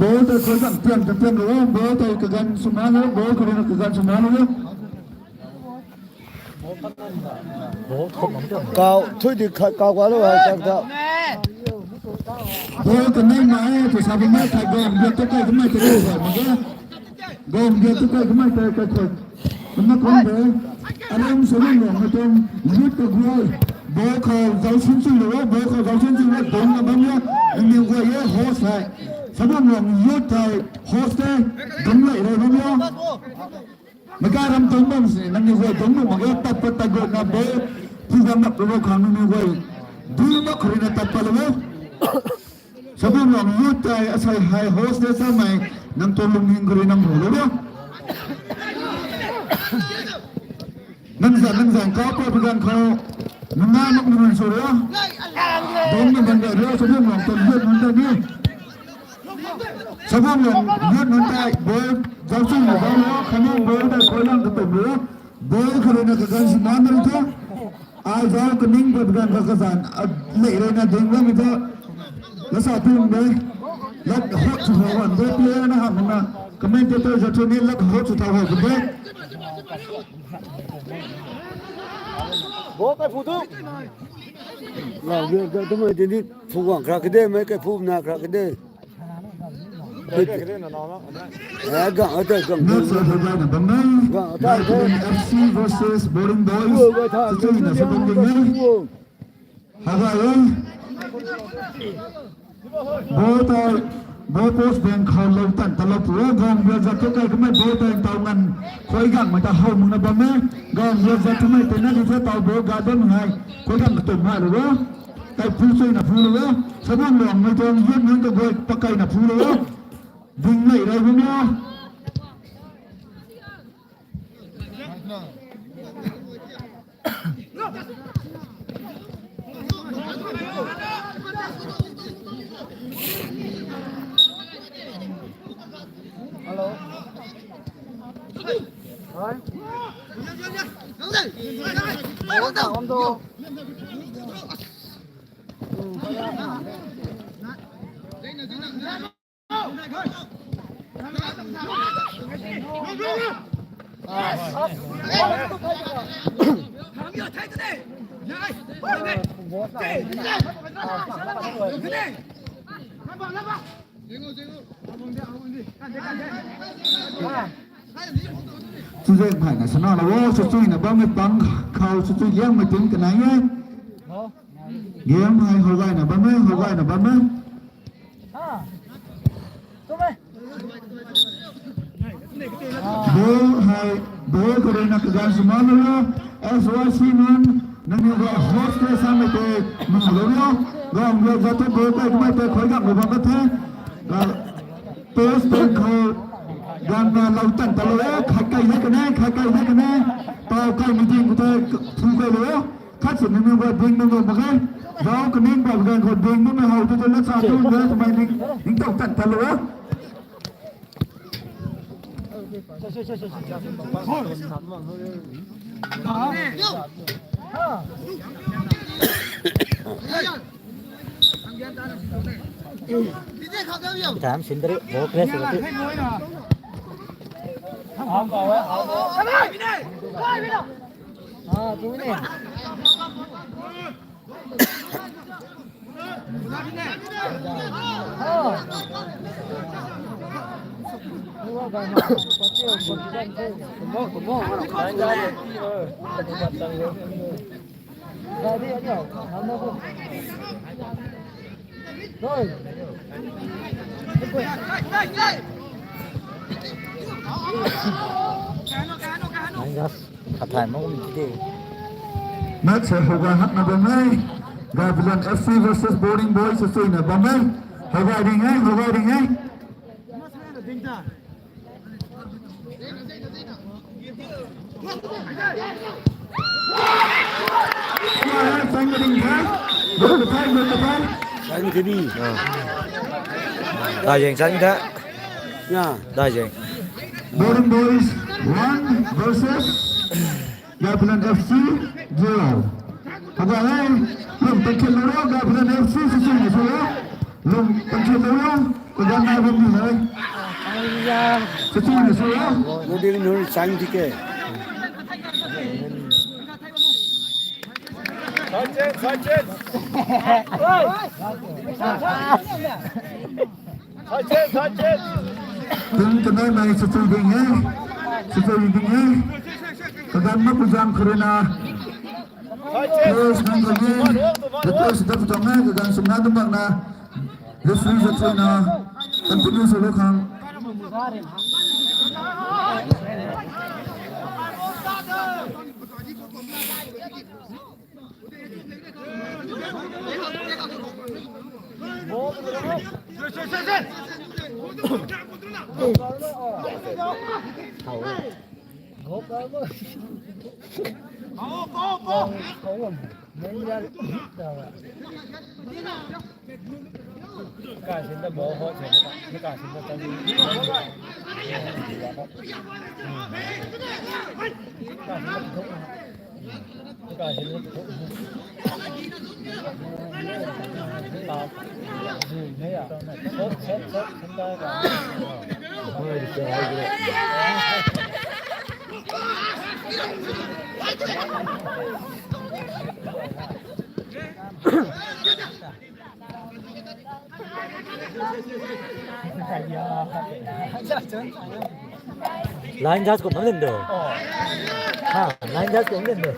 Ball tei khui zang tiam ta tiam lo, ball tei kaganv swna lo, ball khui na kaganv swna lo. Kau, thui di khat kau kau lo hai tak ta. Ball kanei mai, tu sa bam mai thai gam, dia tu kai kamei tei kai mak ge. Gam dia tu kai kamei tei kai khui. Kumna kum de. Alam sa bam lo, mei tuang youth kaguay. Ball khou zauc sin chui lo, ball khou zauc sin chui lo, dong na bam lo. Nangniw guay e host hai. Sa bam lo youth hai host e. Dong lei rei bam lo. Maka ram tuang bam si, nangniw guay tuang bam mak ge, tat pat tat gutna ball, phu bam mak lo khang nangniw guay. Dui mak khou rui na tat pat lo. Sa bam lo youth tei asei hai host de sa mei, nang tuang lungning khou rui nang hu lo. Nang zan, nang zan, kau pat pui ganv khou, nang na mak nang sw ro. Dong na bam de ro, sa bam lo tuang youth nunc tei ni. Sa bam lo youth nunc tei, ball, zauc chui na bam lo, khatni ball tei khui lang katum lo. Ball kharui na kaganv si man na ri the. Ai zauc kaning pat pui ganv kha kazan, a, lei rui na ding lang mi the. Lasa tung de. Lat hot sw thau han de, player na ham na. Commentator za thu ni lat hot sw thau han de. Ball kai phu tu. Lau de, de, de, mei de ni phu guang kra kede, mei kai phu na kra kede. Eh, gang, eh, gang, gang. Next, uh, gang, uh, F C versus Boring Boys. Chuchuina sa bam ding e. Haga e. Ball tei, ball post bang khou lou tan ta lou pu e, Gaongbia zat tu kai kamei ball tei ntaw ngan khuay gangmei ta how mak na bam e. Gaongbia zat tumei tei na di the taw ball ga dam hei khuay gang katum hei lou e. Tei phu chuina phu lou e. Sa bam lo mei tuang youth nunc kaguay pakai na phu lou e. Ding lei rei bam lo. Hello. Chuzaeng phay na sana lou o, swchuina bammei pang khou swchui liangmei team kanei e. Game hei howgayna bam e, howgayna bam e. Ball hei, ball khou ruina kaganv swmei lou o. S Y C man, nangniw ga host khe samei tei, mei lou o. Gang ga zato ball kai kamei tei khuay gang lou bam ka the. Ga, post tei khou, ganv na lou tan ta lou o, khat kai de kanei, khat kai de kanei. Pau kai mei ding khou tei, thu kai lou o. Khat si nangniw ga ding na lou mak ge. Zauc kaning ba ganv khou ding bammei how tu tu na sa tu na twmei ning, ning tow tan ta lou o. Time sindri, ball press lou tu. Ah, tu ne. Line just khat thay mak kum ti de. Match hei howgay hakna bam e. Gabilan F C versus Boarding Boys swchuina bam e. Howgay ding e, howgay ding e. Sang ka ding the. Goal ka thay, goal ka thay. Sang ka ni. Dai jeng sang the. Ya. Dai jeng. Boarding Boys one versus Gabilan F C zero. Haba hei, lung tangkhin lou o, Gabilan F C swchuina sw o. Lung tangkhin lou o, kaganv nai bam ni hei. Swchuina sw o. Boarding Boys sang di ke. Side change, side change. Side change, side change. Team kaneimei swchui ding e. Swchui ding e. Kaganv mak pui zang khou ruina. Side change. Players nang khang e. Request dat tuang e. Kaganv swna dum bak na. Referee swchuina. Continue sw lou khang. Line judge kum nam din do. Ha, line judge kum nam din do.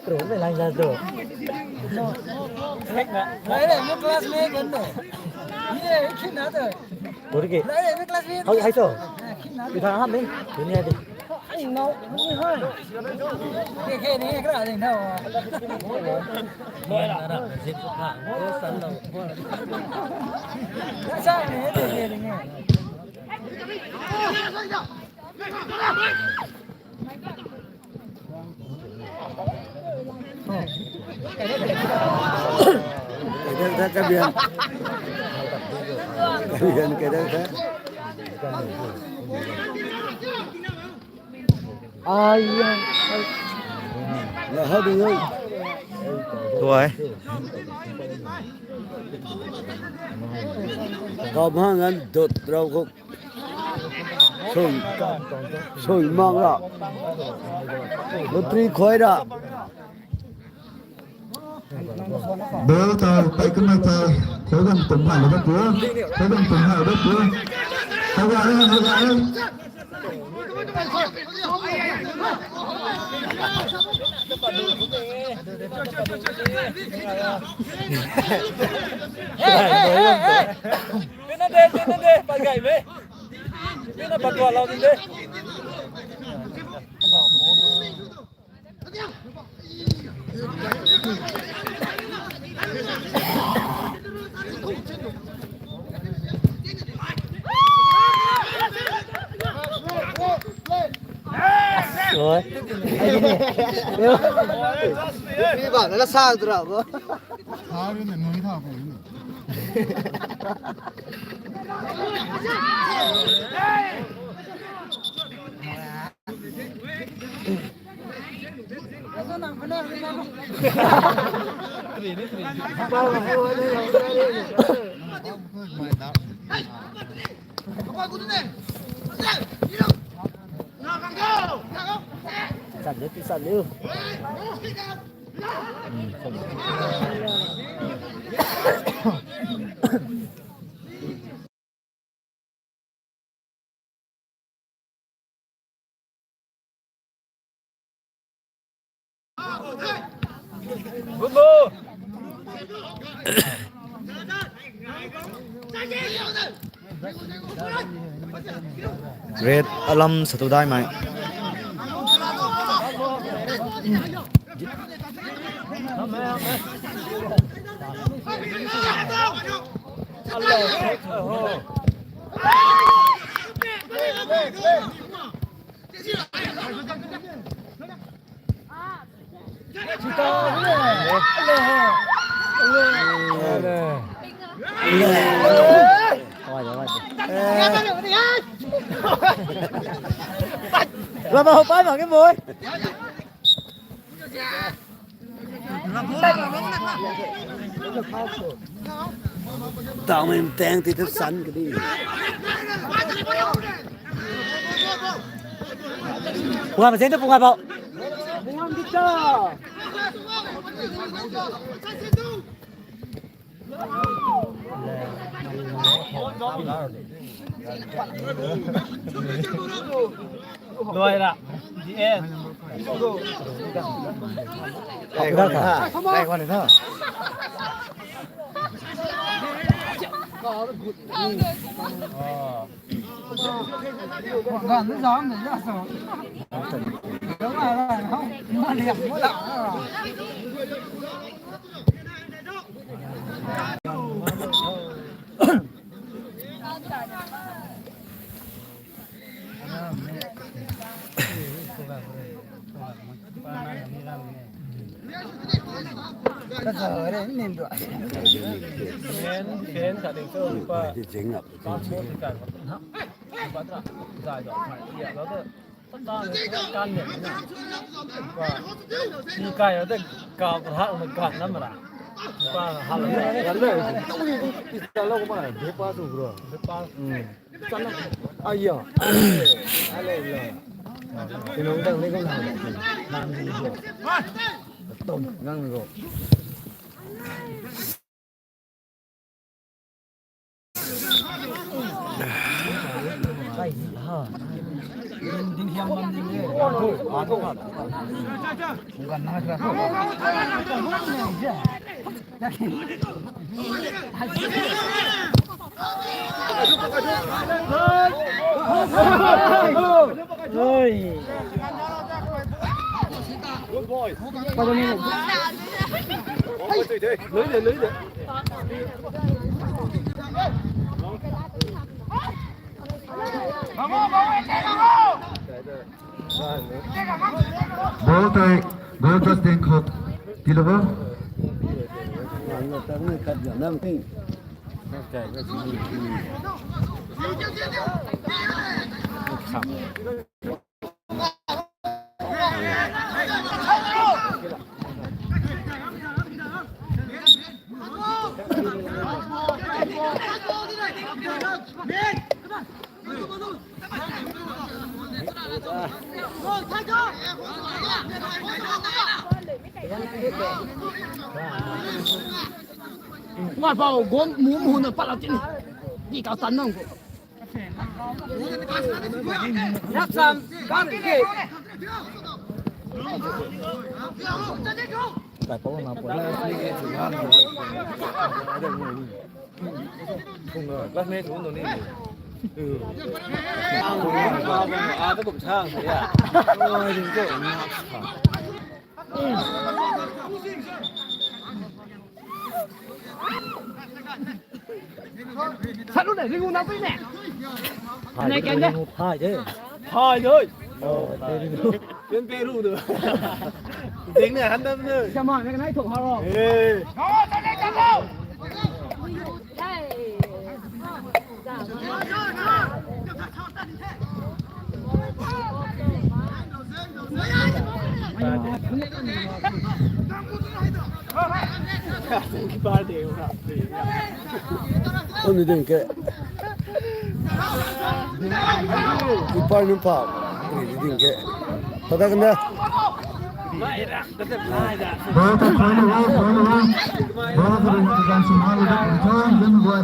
Pro me line judge do. Lai lai, mo class me kan do. Ye, khin na do. Tori ke. Lai lai, mo class me. Hai, hai so. Khin na. Kita ham ni. Dunia di. Ai, no, ni hai. Ke ke ni kra ni na. Sa ni ke ke ni. Kei dei tha kabian. Kabian kei dei tha. Ai ya. La ha ding oi. Tuai. Kau bang gan dut rau khou. Sui, sui mang ra. Lottery khuai ra. Ball ta, pai kumna ta, khou gan tum hai lo da pu. Khou gan tum hai lo da pu. Khou gan, khou gan. Pina de, pina de, pat gay me. Pina pat gay lau de. Rồi. Đi vào nó sao tụi nào bro? Sat liu, sat liu. Red alam satu dai mai. Lama hou pai mak ke mui. Tau mei tang ti tu san ka di. Punga ma zeng tu punga bau. Luai ra. Di e. Kau kira tha. Kai kwan tha. Gan zam de ya so. Dong ai ra, ma liam mo la. Aya. Nang dang ni kau na. Nang ni kau. Tom, nang ni kau. Ball tei goal post ding khou tiilou o. Ngai pau gom mu mu na pat la tin. Di kau tan nang ko. Rap sam, bam ki. Kai pau na pau. Classmate hung dou ni. Sat lu ne, ringu na pui ne. Hai de. Hai de. Ken pe ru de. Ding ne han dam ne. Siam ma ne, nai thok ha ro. Eh. Ani ding ke. Keeper nunc pau. Ani ding ke. Pada kanda. Ball ta khuay lou o, khuay lou o. Ball ta rui na kaganv sw na lou da, return, lim guay.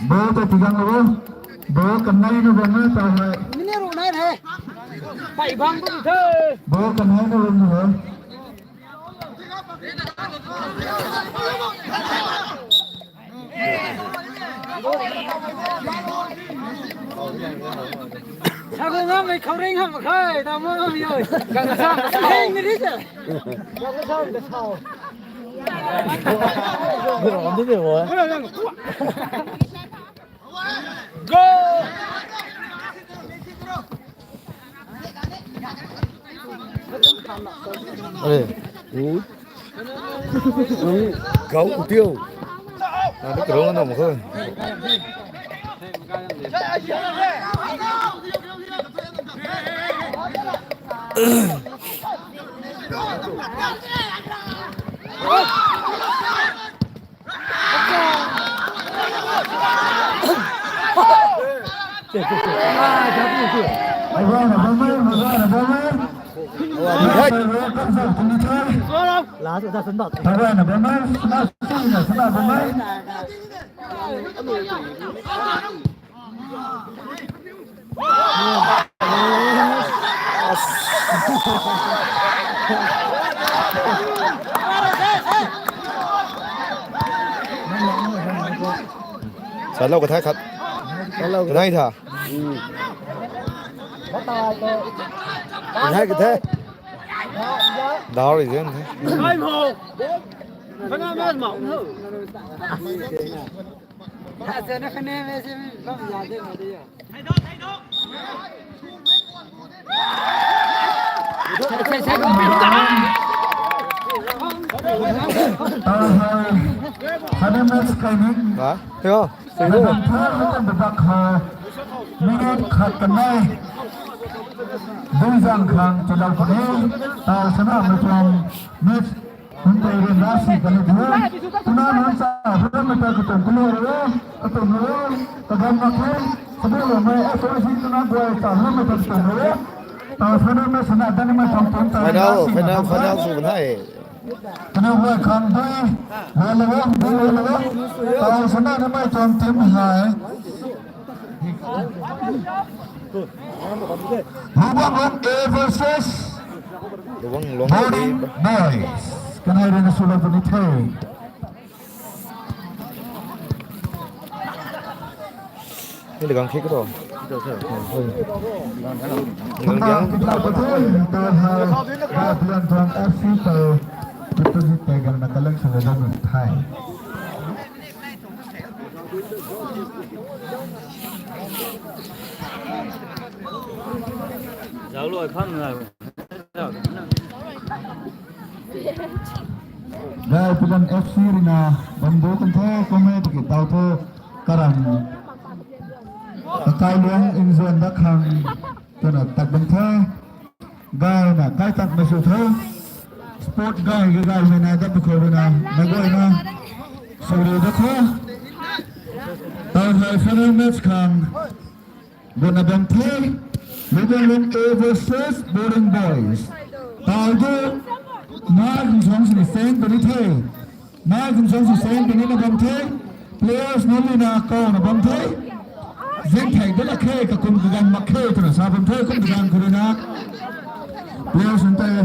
Ball ta tigang lou o. Ball kanei na bam na ta hai. Mini ru nai the. Pai bang tu the. Ball kanei na bam na hai. Sa ko ngam mei khou ring ham khe, ta mo ngam yoi. Gang sa, sa heng ni ri sa. Gang sa, sa. Ram de de wo. Go! Are, u. Gau u tiu. Na de kro na mo kho. Salou ka thai khat. Salou ka thai tha. Ka thai ka thai. Dao rui zan the. Hai mo. Kana mas mo. Asana kane me se mi bam ya de ma de ya. Hane match kai ni. Ha? Yo. Minute khat kanei. Dui zang khang chadau puni. Tau sana mei tuang match. Hun tei rin na si kani thu. Tuna nunc sa hura mei ta katuang kulu ro, katuang ro, kagam mak khe. Sabu lo mei S O C tuna guay sa hura mei ta katuang ro. Tau sana mei sana dani mei tuang tuang ta. Final, final, final sw bam the. Tuna guay khang dui, guay lo, dui guay lo. Tau sana mei tuang team hei. Lubang Long A versus Lubang Long Boarding A. Boys. Kanei rui na swlou puni the. Ni le gang khik ro. Gang gang. F C to. Deposit tei gang na kalak swlou puni the. Zauc luai kham na. Gay Pilan F C rina bambu kan the, kummei tiki tau thu karam. Kakai luang inzuan da khang twna tak bam the. Gay na kai tak ma su the. Sport gay gay gay mei na da bu khou rina mei guay na. Sorry da the. Tau hai final match khang. Guna bam the, Luganglong A versus Boring Boys. Tau thu, nai kum song sini seng puni the. Nai kum song sini seng puni na bam the. Players nunc rui na kaw na bam the. Zing thei de la khe, kakum kagan mak khe, twna sa bam the, kum kagan khou rui na. Players nunc tei,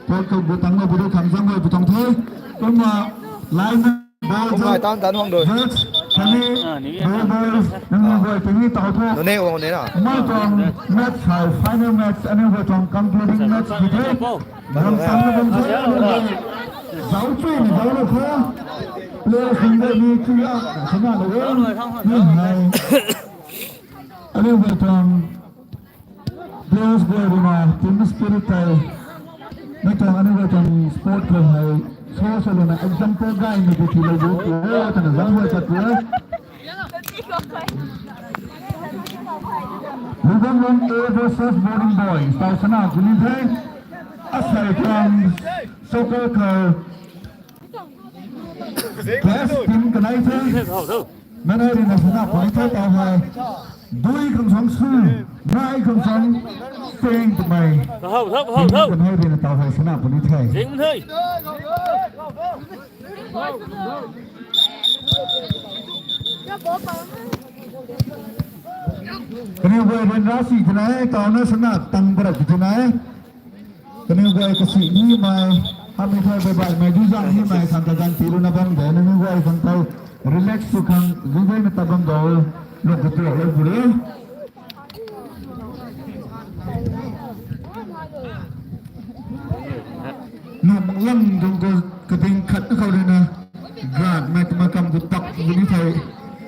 court khou bu tang lo, bu du khang zang lo, bu tang the. Kumna, line Ball Kum hai tan tan hwang doi. Judge, kani, Ah, ni ball, ball, nang ni guay tini tau thu. Nune wang ne na. Mai tuang match hai, final match, ani guay tuang concluding match di the. Bang tang na bang the, ani guay. Zau chui ni zau lo kho. Players ni guay ni chui a, sana lo. Ni hai. Ani guay tuang Players guay rui na team spirit tei, mei tuang ani guay tuang sport khou hei, so so lana example gay ni ti ti lo bu, eh, tana zang huay tat tu, eh. Luganglong A versus Boring Boys, tau sana kuni the, asei tuang soccer khou, Class team kanei the. Mei nai rui na sana puni the tau hei. Dui khang song su. Nai khang song seng twmei. Hau, hau, hau, hau. Team kanei rui na tau hei sana puni the. Zing the. Kaniw guay ryanra si twna e, tau na sana tang barak twna e. Kaniw guay kasi ni mei, hamei thai bai bai mei, dui zang ni mei, khang kagan pi runa bam de, nangniw guay khang tei relax sw khang, zingzai na ta bam dou, lung katuak lou bu re. Nung lang dung khou kading khat na khou rui na, grant mei twmei kam gu tak gu ni thei,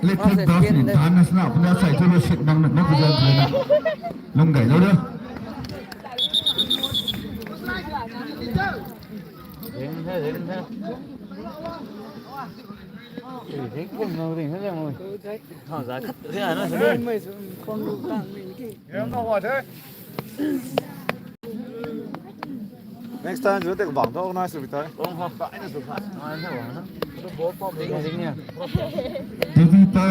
electric bus ni tan na sana, puna sai thu lo sit mang na, na pu zan thei na. Lung gay lou de. Next time, zui tek bang tho, organize sw bi tei. T V ta.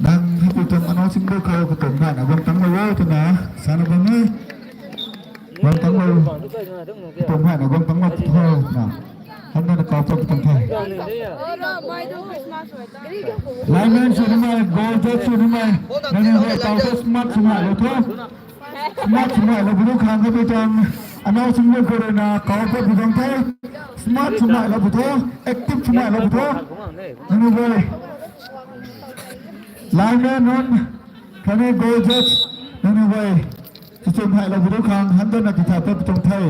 Nang hei pi tuang announce sing bu khou katum hei na guang tang lou o twna sana bam e. Guang tang lou. Katum hei na guang tang lou tho na. Hamna na kau chau katum the. Lineman sw ni mei, goal judge sw ni mei. Nangniw guay tau tho smart sw mei lou tho. Smart sw mei lou bu khang ka pi tuang announce sing bu khou rui na kau pat bu tuang the. Smart sw mei lou bu tho, active sw mei lou bu tho. Nangniw guay. Lineman nunc, khatni goal judge, nangniw guay. Chuchum hei lou bu du khang, hamna na titha pat bu tuang the.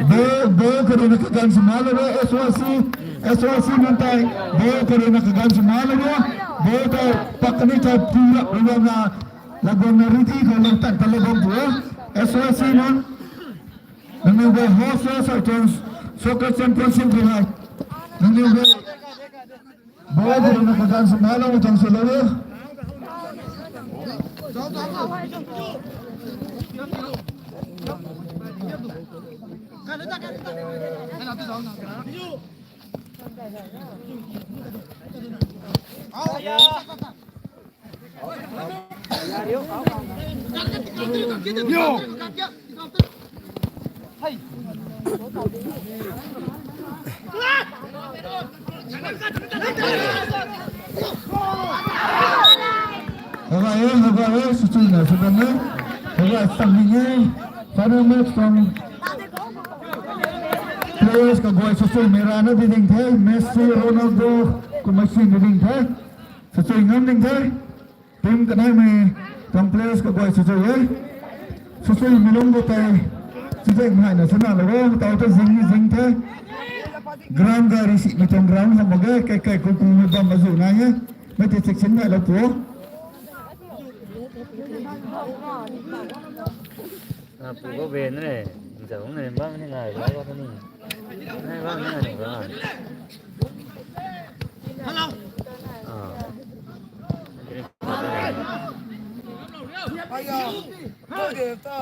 Ball, ball kha rui na kaganv sw ma lou e, S Y C, S Y C nunc tei, ball kha rui na kaganv sw ma lou e, ball tei pak kani tei pu rap rui na, laguang na riti khou lou tan ta lou bam tu e, S Y C nunc, nangniw guay host e, soccer championship khou hei, nangniw guay. Ball kha rui na kaganv sw ma lou tuang sw lou e. Hei e, hei e, swchui na sw bam e. Hei e, tang ni e. Final match tuang players kaguay swchui mei rana di ding the. Messi, Ronaldo, kumna sin di ding the. Swchui ngam ding the. Team kaneimei tuang players kaguay swchui e. Swchui mei lung khou tei, chizek hei na sana lou o, tau ta zing ni zing the. Ground gari si mei tuang ground ham mak ge, kai kai ku ku mei bam azu nai e. Mei tei check sin nai lou pu o. Ah, pu ko ben ne, zau ne bang ni ngai ba ko ni. Ngai bang ni ngai ba. Hello. Ah. Aya, ko de ta.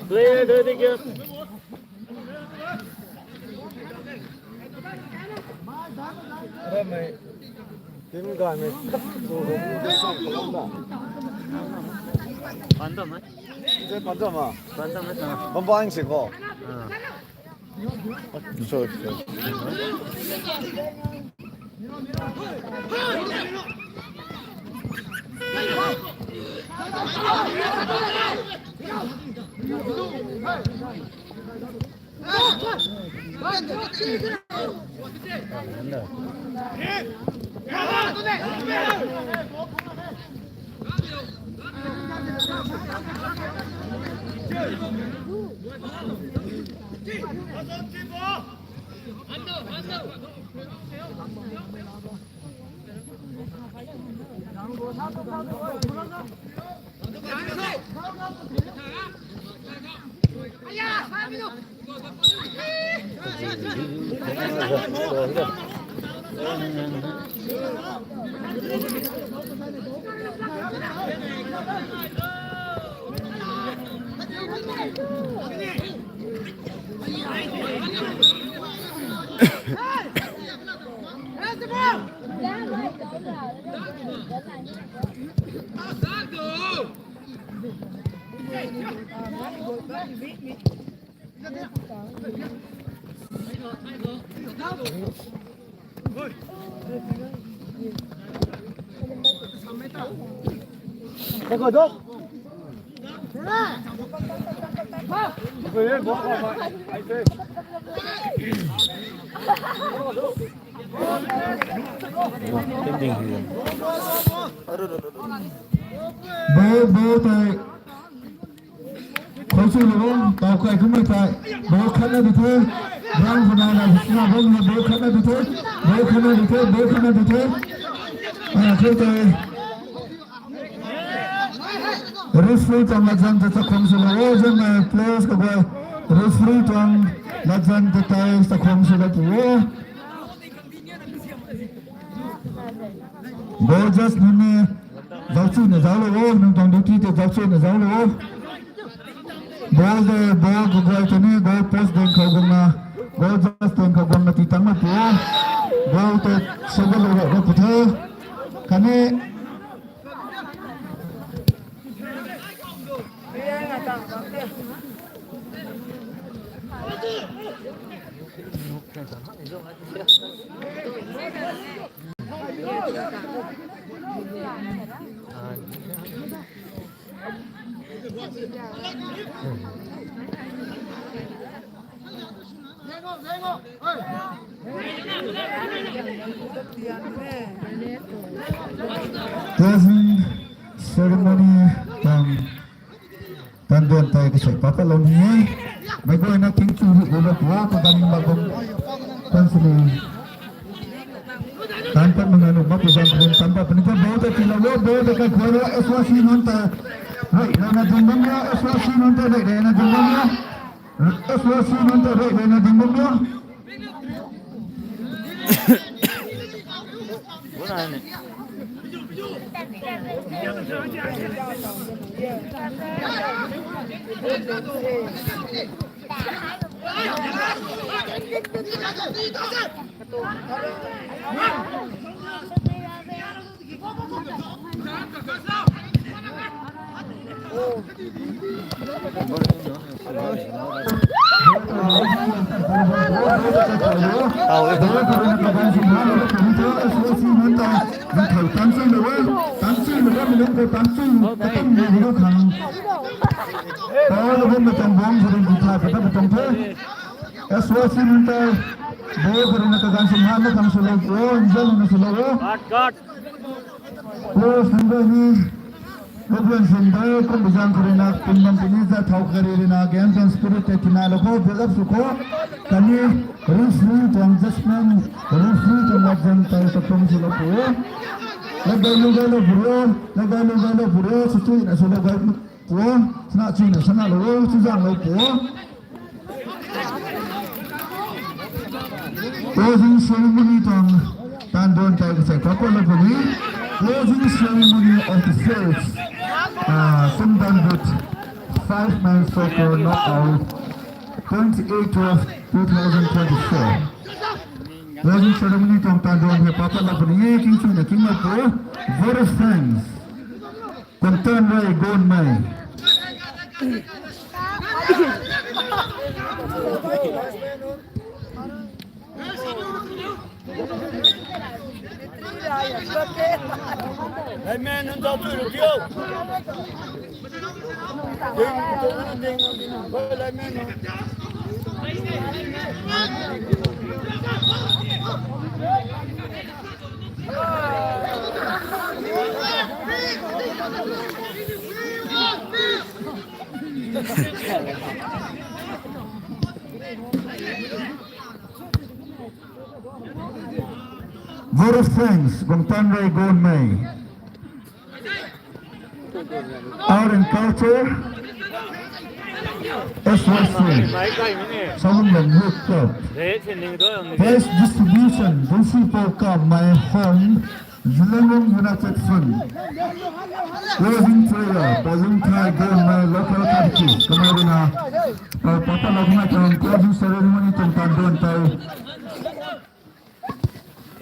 Player doi di kya? Team guy mei. Phantom, eh? Phantom, ah? Phantom, eh? Bam bang si ko. Ah. Sorry, sorry. Ball, ball tei. Khou sui lou o, tau kai kumei tei. Ball khatna di the. Ground khou nai na, na ball na ball khatna di the. Ball khatna di the, ball khatna di the. Ah, khou tei. Referee tuang latzan ta chakhwang sw lou o, zan mei players khou guay. Referee tuang latzan ta tei chakhwang sw lou o. Ball just nunc ni zauc chuna zauc lou o, nang tuang duty tei zauc chuna zauc lou o. Ball de, ball khou guay tei ni, goal post ding khou guangna, goal just ding khou guangna ti tang na pu o. Ball tei sw ga lou rau na pu the. Khatni Closing ceremony tang tan duan tei kasei papat lou ni e. Mei guayna king chu ri gu lou pu o, ta dam ba bam tan sini. Tan pat manga nu ma pu zan khun tan pat puni ta ball tei ti lou o, ball tei kai khou lou o, S Y C nunc tei. Rei rei na ding bam ya, S Y C nunc tei rei rei na ding bam ya. S Y C nunc tei rei rei na ding bam ya. S Y C nunc tei Bo kharina kaganv sumhan na khang swlou o, nzan na swlou o. Guard, guard. Players number ni, Robinson dai kum bizang kharina kum bam puni za thau kharina game and spirit te tina lo ko, build up sw ko. Kani referee tuang judgment, referee tuang lat zan tei sa kum swlou o. Lagai lu gai lo bro, lagai lu gai lo bro, swtui na swlou gai. Puo, sana china sana lo, chuzang lo puo. Closing ceremony tuang tan duan tei kasek papa lo puni. Closing ceremony of the first, uh, Sumdan with five man soccer knockout, twenty-eight twelve two thousand twenty-four. Closing ceremony tuang tan duan hei papa lo puni. King chuna king lo puo. Very thanks. Content rei gon mei. Lineman, nunc zauc chui ru tiu. Ding, ding, ding, ding. Hoi, lineman, nunc. Vote of thanks, Gongtan Rey Gonmei. Art and Culture, S Y C, Southern Hook Club. Prize distribution, Dunsi Paul Kam, My Home, Zeliangrong United Front. Closing prayer, Paulung Thai Gonmei, local catechist, kamei rui na, uh, papa lo kumei tuang closing ceremony tuang tan duan tei.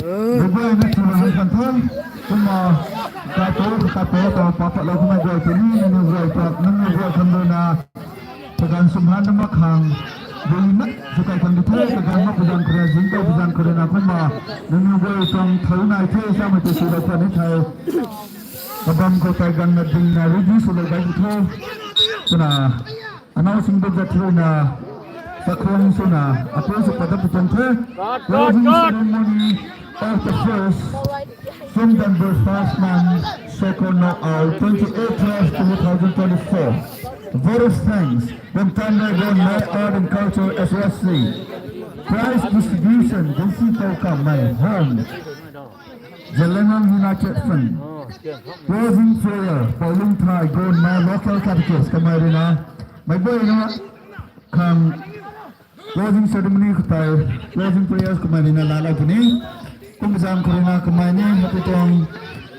Dubai na chuna hei kan the, kumna, kato, kato, to, papa lo kumei guay tini, nangniw guay ta, nangniw guay kan rui na, kaganv sumhan na mak khang, dui na, sukai kan di the, kaganv mak puzan kare, zing kai puzan kare na kumna, nangniw guay tuang thau nai the, samei tei sw lo kan ni the. Kabam khou tei ganv na ding na ready sw lo bai di the. Kumna, announce sing duk dat rui na, sakhuang swna, approve sw pat dat pui tuang the. Closing ceremony of the first Sumdan versus Fastman Soccer Knockout, twenty-eight twelve two thousand twenty-four. Vote of thanks, Gongtan Rey Gonmei, Art and Culture, S Y C. Prize distribution, Dunsi Paul Kam, My Home, Zeliangrong United Front. Closing prayer, Paulung Thai Gonmei, local catechist, kamei rui na, mei guay na, khang closing ceremony khou tei, closing prayers kamei rui na laalou puni. Kum zang khou rui na kamei ni, hapui tuang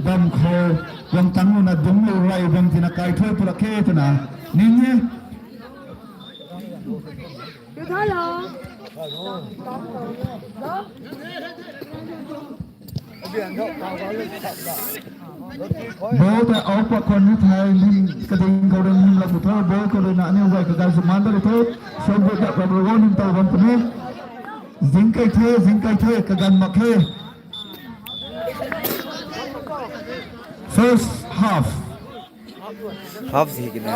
bam khou, guang tang lu na dung lu rey bam tina kai thuy pura khe twna, ning e. Ball ta out pat khwan ni thei, nim kading khou rui nim lak tho, ball khou rui na aniu guay kaganv sumhan ta rui tho, shot boot dak rui rui nim tau bam puni. Zing kai the, zing kai the, kaganv mak khe. First half. Half zi kina.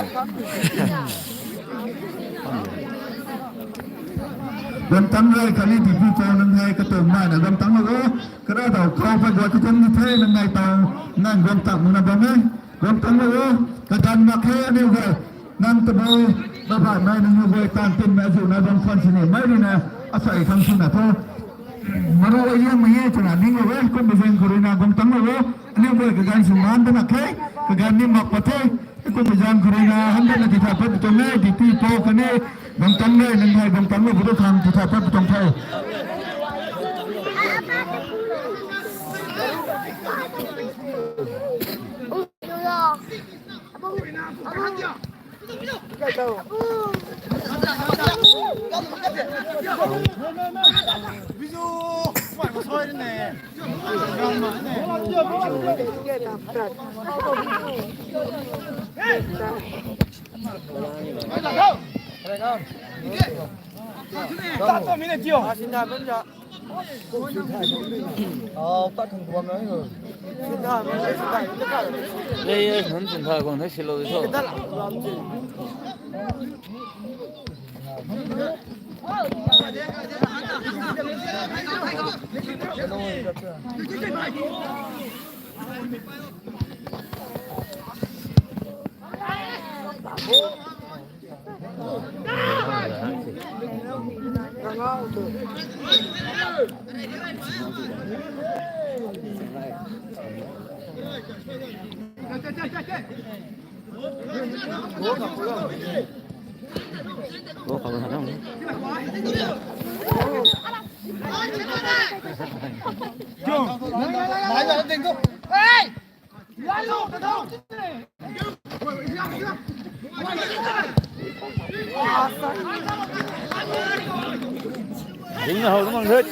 Gangtang rey khatni D P Paul nang hei katuang nai na gangtang lo o. Kara dau khou phay guay katuang ni the nang nai tau. Nang gangtang muna bam e. Gangtang lo o. Kaganv mak khe aniu guay. Nang tabui, babai mei nang guay tan tin mei azu nai bam khwan sini. Mei rui na asai khang sina tho. Maro a yang mei e twna ning lo e. Kum bizeng khou rui na gangtang lo o. Aniu guay kaganv sumhan ta mak khe. Kaganv ni mak pat the. Kum bizeng khou rui na han ta na titha pat tuang e. D P Paul khatni gangtang rey nang hei gangtang lo bu tu khang titha pat tuang the. Ei, ei, hun chun tha kong the silo di tho. Ding na hou na mang thei.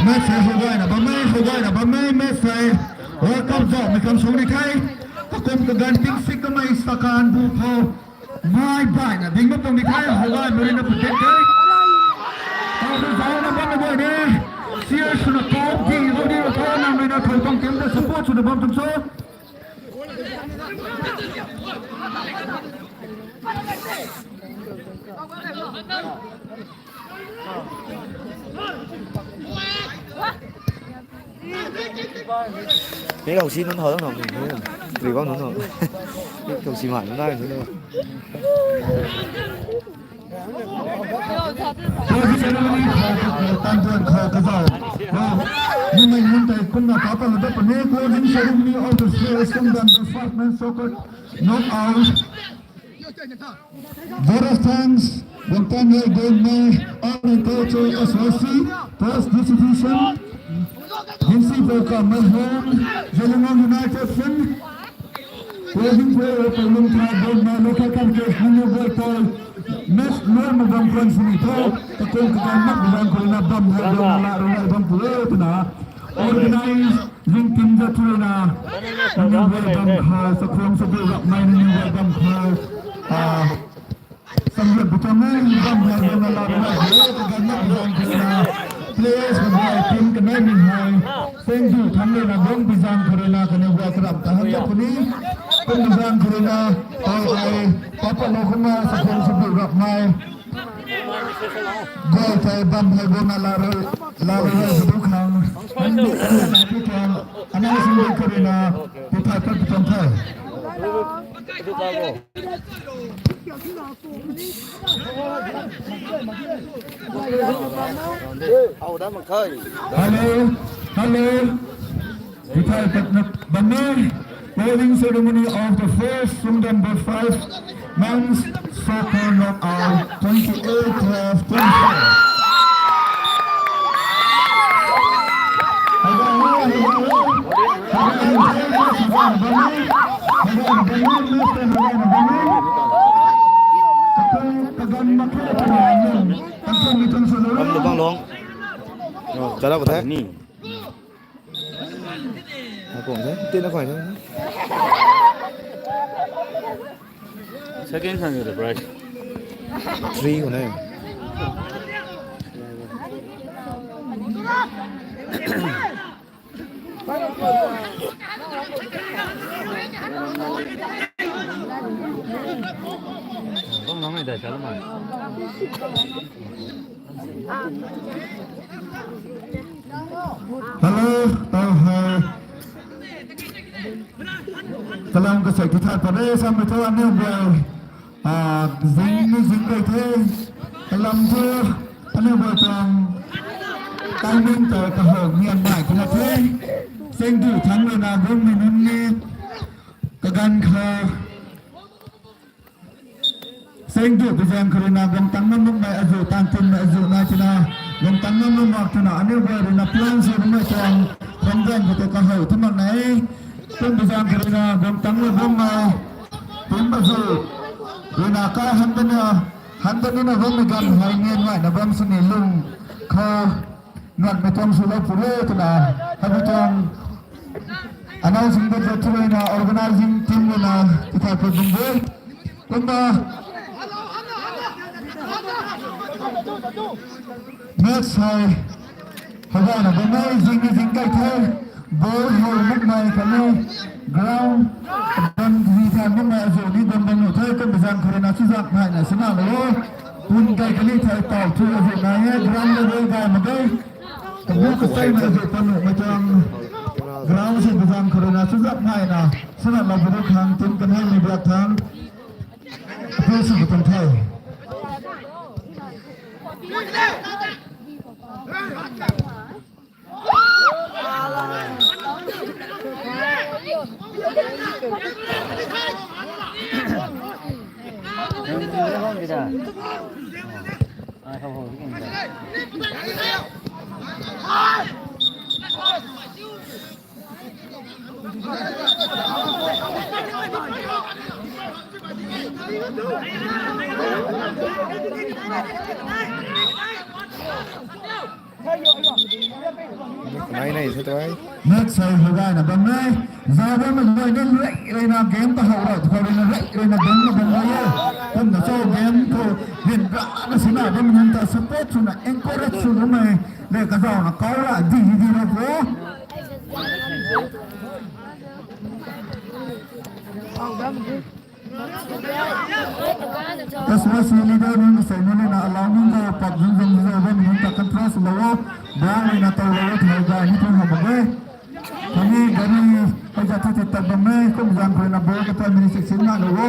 Match hei hou gayna bam e, hou gayna bam e, match hei World Cup zauhmei khang sw ni the. Kakum kaganv ping sik kamei sakan bu khou mai baihna ding bam tuang ni the, hou gaymei rui na padik the. Tau hou zauhna bammei guay ne. Cheer swna kau di, kau di, kau nang rui na thow tuang team ta support swna bam tuang cho. Mei kau si nunc hou dang nang, ri bam nunc hou. Mei kau si man nunc dai nunc. Closing ceremony khou, tanduan khou kazauh. Wow. Nimei nunc tei kumna papa na dap puni closing ceremony of the first Sungdan the five man soccer knockout. Vote of thanks, Guangtang Hei Gonmei, Army Culture Association, First Distribution, Vinci Volka Mahon, Zeliangrong United Fin, Closing prayer, Pailung Thai Gonmei, Local Committee, Nunu Boy Toy, Miss Norma Bam Kwan Sini Tho, Kakong Kakan Mak Bam Kwan Na Bam Hai Gonmei La Rung Hai Bam Pule Tuna, Organize, Zing Tim Za Tuna, Nunu Boy Bam Khai, Sakhong Sabu Rak Mai Nunu Boy Bam Khai, ah, Samyang Bukam Mai Bam Hai Gonmei La Rung Hai Bam Pule Tuna, Players Bam Hai Team Kanai Min Hai, Thank you, thank you na Gong Bizang Khorina kaniw guay karam ta han da puni. Gong Bizang Khorina, ai ai, papa lo khama, Sakhong Sabu Rak Mai. Guay tei bam hai gona la rui, la rui hai sabu khang. Nang du na pi tuang, anai sing du Khorina, pi thai pat pi tuang thai. Hello, hello. Ithai patna bam e. Closing ceremony of the first Sungdan Board five men's soccer knockout twenty-eight twelve twenty-four. Bam lu bang long. Chara ko the. Ni. Na kong the. Tin na koi the. Second khang the prize. Three ko ne. Hello, tau hai. Kalam kasek tu that pare sam tu aniu guay. Ah, zing ni zing guay the. Kalam thu aniu guay tuang timing ta kahou mian nai tu na the. Seng du thang rui na gum ni nunc ni kaganv kha. Seng du bizang kha rui na gum tang na muk mei azu, tang tun mei azu nai tina. Gum tang na muk mak tina aniu guay rui na plan sw mei tuang program kha tu kahou tu mak nai. Kum bizang kha rui na gum tang na gum mei. Kum Azu, rui na kai han dana, han dana na bam na gan hai ngen ngai na bam sini lung kha ngat mi tuang sw lou pure twna, hei tuang announcing bit za tu rui na organizing team rui na tithai pui bum bui. Kumna match hei hei na bam e, zing ni zing kai the. Ball hei muk mai kani ground ban zi tha muk mai azu ni bam bam nu the, kum bizang khou rui na chuzak ngai na sina lo. Pun kai kani thai tau thu azu nai e, ground level gai mak ge. Kabu kasei na azu panu mai tuang ground si bizang khou rui na chuzak ngai na sina lo bu khang team kanei mi biak thang. Appeal sw tuang the. Nai nai se tuai. Next sei hei gayna bam e. Zauc bam e, luai na rei rei na game ta how rau, tu khou rui na rei rei na bam na bam e. Kumna cho game khou ryanra na sina bam nunc ta support swna encourage sw bam e. Le kazauh na kau ra di di di ra po. S Y C leader nunc kasei nunc na allow nunc ta pak zung zung zung bam nunc ta contrast lou o. Ball rui na tau lou o, thai gay ni thun hamh mak e. Kani gari hei za thu thi tat bam e, kum zang khou rui na ball kata mini sik sin na lou o.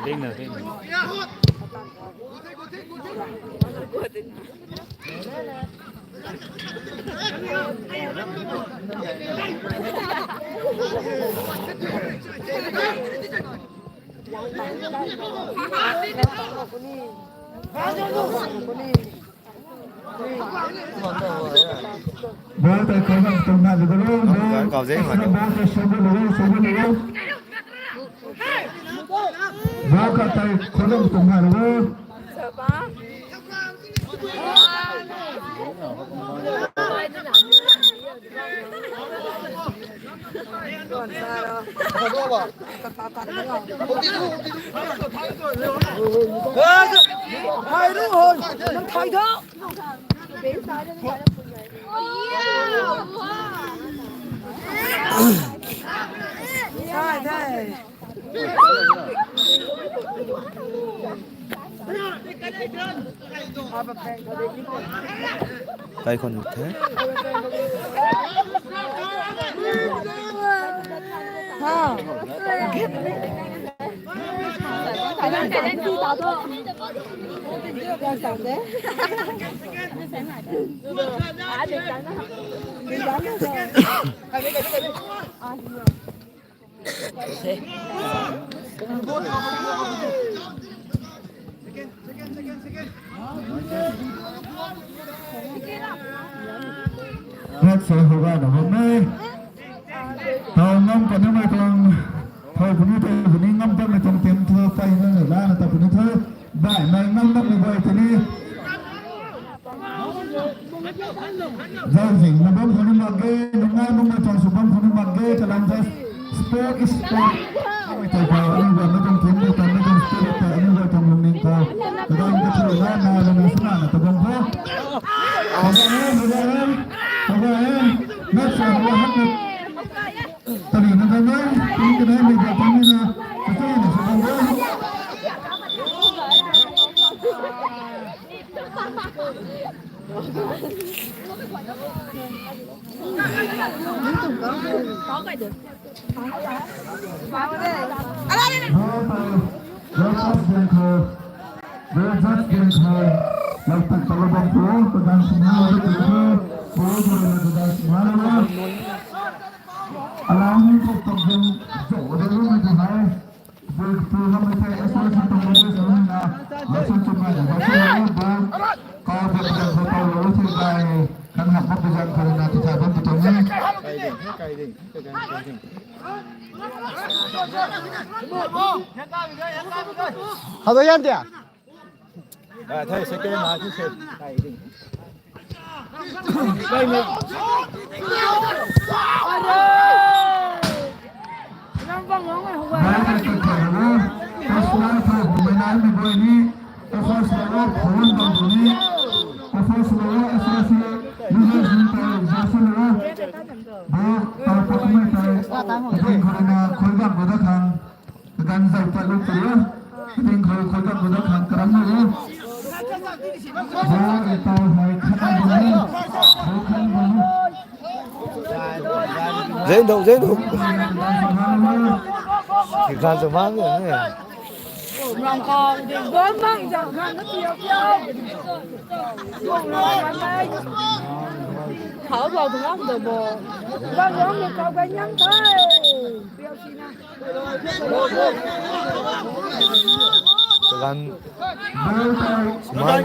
Ding na, ding na. Ball tei khou nang tuang na lou bam e. Ball tei show lou, show lou. Ball khat tei khou nang tuang na lou bam e. Hai lu hoi, nang thai tho. Sai dai. Kai khon the. Ha. Rak sa hoga na bam e. Tau ngam kani mei tuang, tau puni tau puni ngam ta mei tuang team thu pai na na la na ta puni thu. Bai mei ngam na mei bai tini. Zau zing na bam khou ni mak ge, nungai nungai tuang sw bam khou ni mak ge, kalam just sport is sport. Mei tei khou ani guay mei tuang team mei tuang mei tuang spirit tei ani guay tuang lungning khou. Kadang ka thu na na na na suna na ta bam khou. Hoga e, hoga e, hoga e. Next one, hoga hak na. Tari na bam e, team kanei mei guay tuang ni na. Kachai na sw bam khou. Rangers gang khou, Rangers gang khou, lau tak ta lou bam khou, kadan sina lou tu khou, ball khou rui na kadan sina lou. Allow ni khou tak zung, zung, zung, zung, zung, zung, Bui tu hamei the S Y C tuang leaders nunc na, Lakshan Chumai na Lakshan Chumai bu, kau bui zang khou tau lou the gay, kan hak mak bui zang khou na tithai bam bui tuang ni. Kai ding, kai ding, kai ding. Hado yan dia. Ah, thei second ma, thei second. Kaganv zauc pat lu tei o. Ding khou khou ta khou ta khang karam lu o. Bo e tau hai khan lu o. Bo khan lu o. Zeng dou, zeng dou. Ki khan sw mang e. Rang kau ding don mang zang khan na tiau tiau. Khau bau tu ngam dou bo. Bang rong ni kau gan nyam thai. Piau si na. Kaganv. Smile.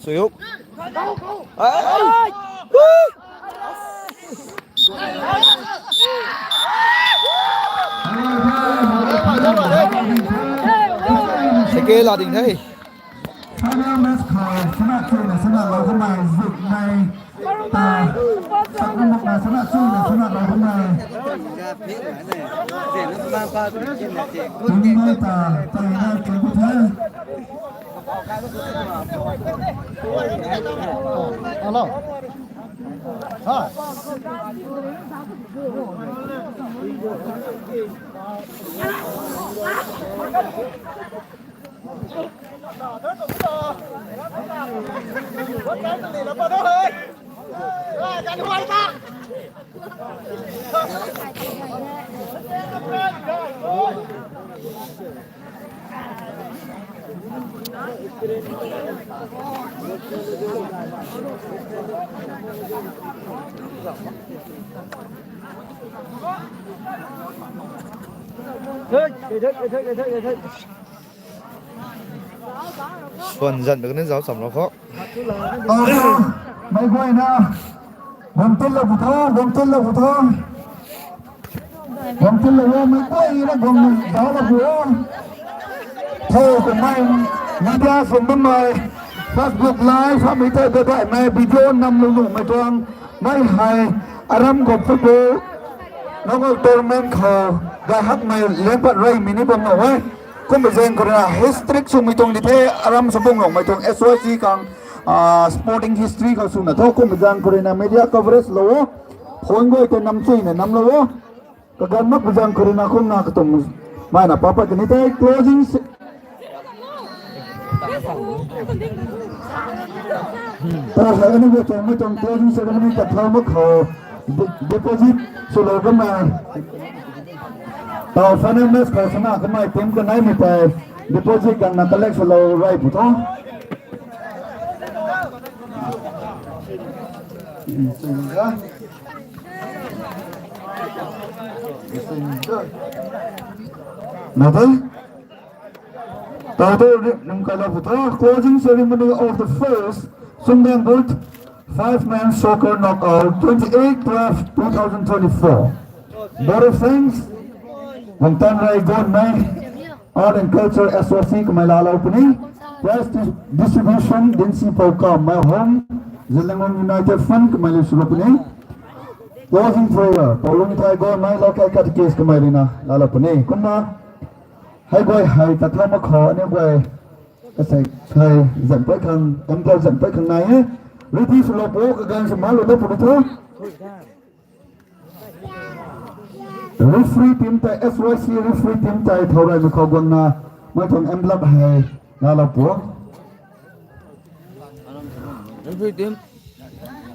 Suyuk. Ai! Seke la ding the. Final match khou sana chuna sana lou kamei zuk mei ta, sana chuna sana lou kamei. Tingmei ta, ta na chun ku the. Hello. Hi. Suan zan bek ni zau cham lo kho. Mei guayna. Gum tin lou pu tho, gum tin lou pu tho. Gum tin lou mei guayna gum zau lou pu. Tho kamei media sung bammei Facebook live hamei tei bebei mei video nam lou nuhmei tuang mei hei aram khou football knockout tournament khou gay hakmei leng pat reymei ni bam nuh e. Kumna zaeng khou rui na history swmei tuang di the, aram sw bung lungmei tuang S Y C khang, ah, sporting history khou swna tho. Kumna zaeng khou rui na media coverage lou o. Phone guay tei nam chuina nam lou o. Kaganv mak zaeng khou rui na kumna katum maina papa kani tei closing se- Ta hei ani guay tuang mei tuang closing ceremony ta thau mak khou de- deposit swlou kamei. Tau final match khou sana kamei team kaneimei tei deposit gangna collect swlou rey pu tho. Na the? Title nung kai lou pu tho, closing ceremony of the first Sumdang Bolt five-man soccer knockout, twenty-eight twelve two thousand twenty-four. Boro Fans, Bungtan Rai Gonmei, Art and Culture S O C kamei laalou puni, prize dis- distribution, Dinsi Poukam, My Home, Zeliangrong United Fund kamei lu swlou puni. Closing prayer, Paulung Thai Gonmei, Local Catechist kamei rui na laalou puni. Kumna, hei guay hei ta thau mak khou, aniu guay kasei hei zan pei khang, envelope zan pei khang nai e. Ready swlou pu, kaganv sw ma lou da pu ni tho. Referee team tei, S Y C referee team tei thau reymei khou guangna, mei tuang envelope hei laalou pu. Referee team.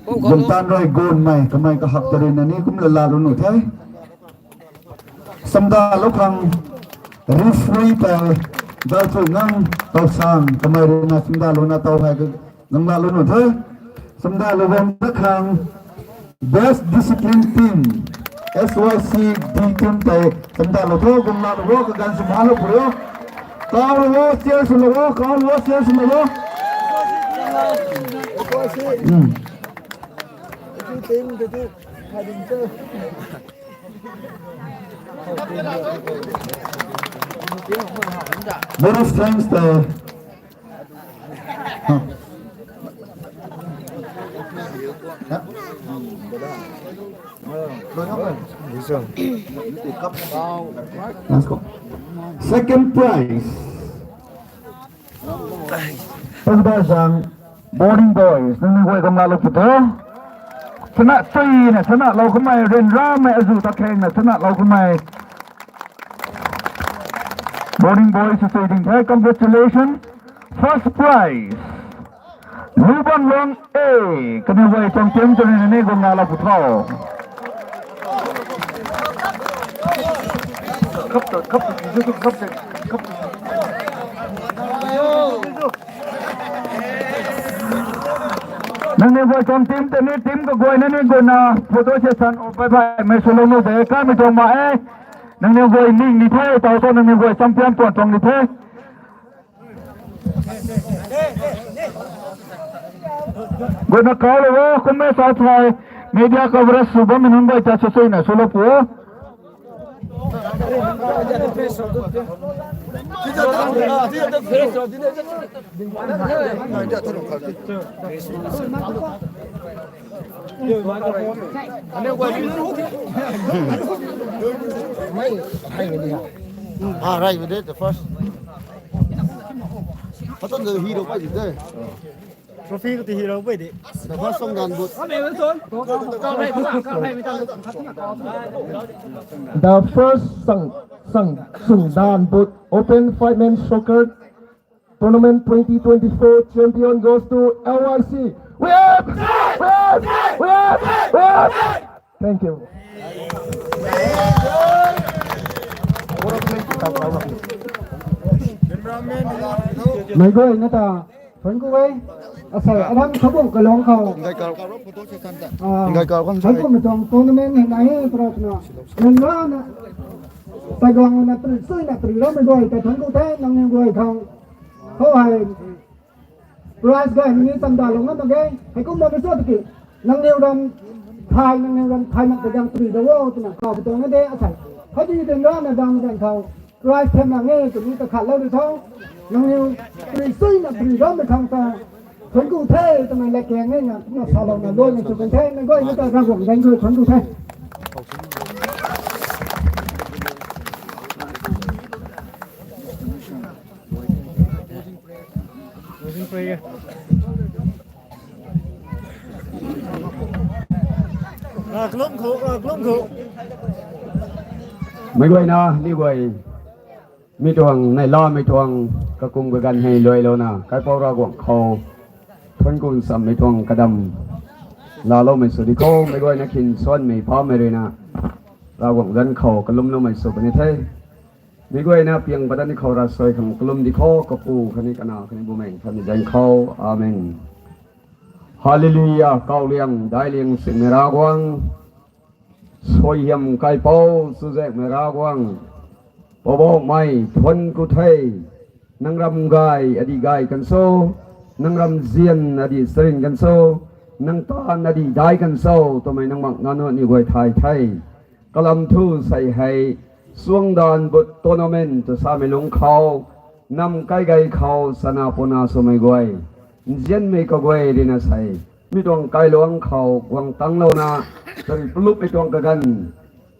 Bungtan Rai Gonmei, kamei kahak ta rui na ni kum laalou nuh the. Samda lou khang referee tei Dalthuingang Tausang kamei rui na samda lou na tau hei gang laalou nuh the. Samda lou bam da khang best discipline team. S Y C D team tei, chanda lo tho, gumna lo, kagan sum ha lo puro. Kau lo, share sum lo, kau lo, share sum lo. Hmm. Very thanks tei. Second prize. Pangdazang Boarding Boys, nangniw guay gam la lo pu tho. Sana chui na, sana lou kamei, ren ramei azu ta kheng na, sana lou kamei. Boarding Boys, chui ding the, congratulations. First prize. Lubang Long A, kaniw guay tuang team tei ni gam la lo pu tho. Nangniw guay tuang team tei ni team kaguay na ni guna photo session o bye bye mei swlou nu de kamei tuang ma e. Nangniw guay ning ni the, tau tho nangniw guay champion puan tuang ni the. Guna kau lo, kummei sa thai media coverage sw bammei nunc guay ta swsuina swlou pu. Ah, right, we did the first. Patang the hero pa dide. Trophy ko ti hero pa di. The first song dan but. The first Sang, Sang, Sungdan Boat Open Five Men Soccer Tournament twenty twenty-four champion goes to L Y C. We have! We have! We have! We have! Thank you. Meic guayna ta, thank you e. Asei, adang khabung kalong khou. Ngai kau, ngai kau khang sai. Thank you, mei tuang tournament hei nai e, prarthana. Nang rana. Taigang na pri, sui na pri, ram mei guay, ta thank you the, nangniw guay khang. Khou hei. Prize gay ni chanda lung na mak ge, hei kum bam ni cho tiki. Nangniw ram thai, nangniw ram thai mak ta gang pri da wo, twna kau tuang na de, asei. Hei di den ra na dang dang khou. Prize them na nge, twni ta khat lou ri tho. Nangniw pri sui na pri ram mei khang ta. Thuan ku the, twmei lak keng nge na, na sa lou na loi na chu kan the, na goi na ta Ravguangc gan khou thuan ku the. Closing prayer. Rav kalum khou, rav kalum khou. Meic guayna, ni guay. Mi tuang, neihlamei tuang, kakum kaganv hei luailouna, Kaipouc Ravguangc khou. Thuan ku nsammei tuang kadam. Laaloumei sw di khou, meic guayna khin suanmei pamei ruina. Ravguangc zanc khou, kalumloumei sw puni the. Meic guayna piang padan ni khou ravsuai khang kalum di khou, kapu khatni kanac khatni bumaengh khatni zanc khou. Amen. Hallelujah, kauliang, dailiang, singmei Ravguangc. Suaihiam Kaipouc, chuzaenghmei Ravguangc. Poubauhmei, thuan ku the. Nang ram gay, adi gay kan cho. Nang ram zian, adi charin kan cho. Nang taanv, adi dai kan cho. Twmei nang mak nac nuh ni guay thay the. Kalam thu sei hei, Sungdan Boat Tournament tw samei lungc khou, nam kai gay khou, chana puna swmei guay, nzianmei kaguay ruina sei, mi tuang kailuangc khou guang tangclouna, tari palupmei tuang kaganv,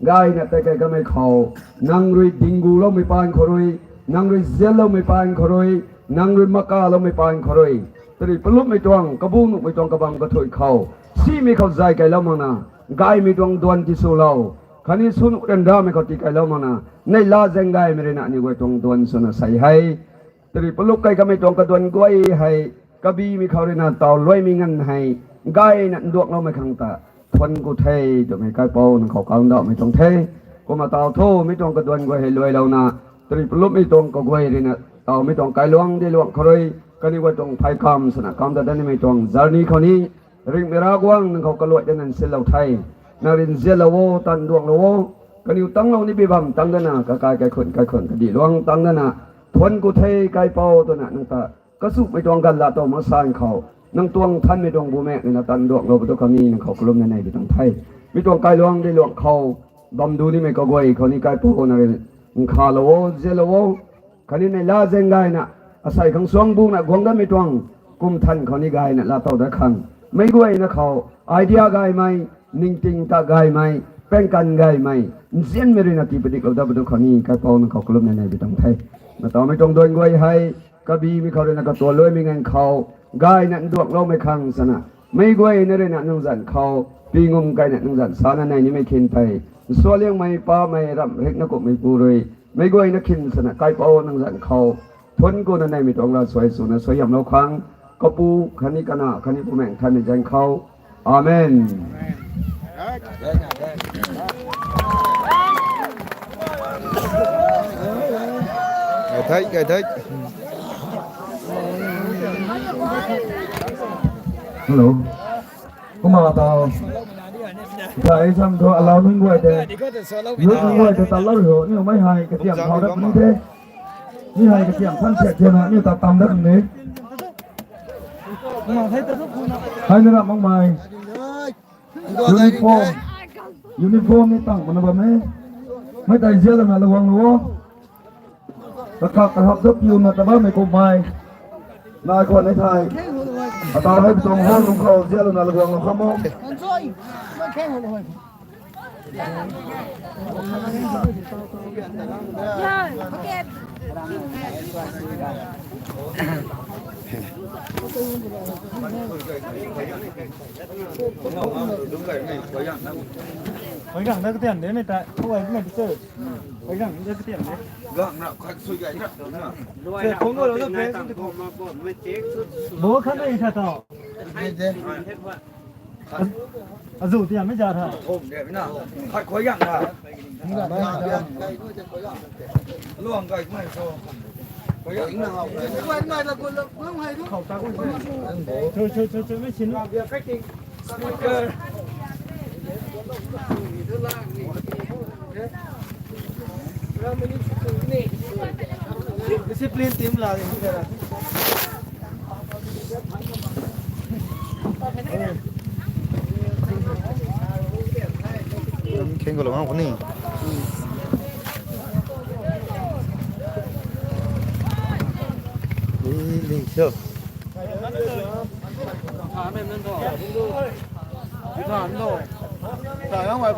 gayna tei kai kamei khou, nang rui dingguloumei paan khou rui, nang rui zianloumei paan khou rui, nang rui makaloumei paan khou rui, tari palupmei tuang, kabu nuhmei tuang kabam kathuic khou, simei khou zay kailou makna, gaymei tuang duan tiswlou, khatni sw nuh ryanramei khou tikailou makna, neihla zaeng gaymei ruina aniw guay tuang duan swna sei hei. Tari palup kai kamei tuang kaduan guay hei, kabimei khou ruina taw luaimei nganv hei, gayna nduakloumei khang ta, thuan ku the, twmei Kaipouc nang khou kandauhmei tuang the. Kumna taw thu, mi tuang kaduan guay hei luailouna, tari palupmei tuang kaguay ruina, tawmei tuang kailuangc di luangc khou rui, kaniw guay tuang phey kam swna kam ta danimei tuang journey khou ni, ringhmei Ravguangc nang khou kaluai ta nang sinlou the. nang rui nzianlou o, tan duanglou o, kaniw tanglou ni bi bam tang dana, kakai kaikhun, kaikhun kadih luang tang dana, thuanc ku the kaipouc twna nang ta kasumei tuang gan la tow mak san khou, nang tuang thanmei tuang bumaengh rui na tan duanglou pu tu khou ni nang khou kalumna nei bi tuang the. Mi tuang kailuang deiluang khou, bam du nimei kaguay khou ni kaipouc nang rui nkhavlou o, nzianlou o, khatni nei laa zaeng gayna, asei khang suang buna guang datmei tuang, kum than khou ni gayna laa tow dat khang, meic guayna khou idea gaymei, ningting ta gaymei, pengkan gaymei, nzianmei rui na tii padiklou dat pu tu khou ni kaipouc nang khou kalumna nei bi tuang the. Nataw mei tuang duan guay hei, kabimei khou rui na katuan luaimei nganv khou, gayna nduakloumei khang sana, meic guayna rui na nang zanc khou, pi ngum kayna nang zanc sana nei nimei khin tei, nsualiangmei pamei ramh rikna kumhmei pu rui, meic guayna khin sana kaipouc nang zanc khou, thuanc kuna neimei tuang lat suai swna suaihiamlou khang, Kapu, khatni Kanac, khatni Bumaengh Nthanmei zanc khou. Amen. Gay thei, gay thei. Hello. Kumna taw. Gay sam thu alau nunc guay tei. Youth nunc guay tei tatlou rio, niw mei hei katiam thau dat ni the. Mi hei katiam than thiak thiakna niw ta tam dat ni. Hei na ram makmei. Uniform. Uniform ni tang mana bam e. Mei tei zialouna luanglou o. Kakak kahap dat piuna ta bammei kummei. Nai khwan ni thei. Ata hei tuang hall room khou zialouna luanglou kham o. Khou gang na katiam de mei ta, khou ai mei ta. Khou gang na katiam de. Gang na khat sui gai na. Se khou ngou lou na pe. Bo khat na sa tho. Azu tiam mei za tha. Thom de na. Khat khou gang na. Luang gai mei so. Khou gang na. Khou ta khou. Cho cho cho cho mei sin. Discipline team la. Kheng ko lo ang kuni. Ling ling so.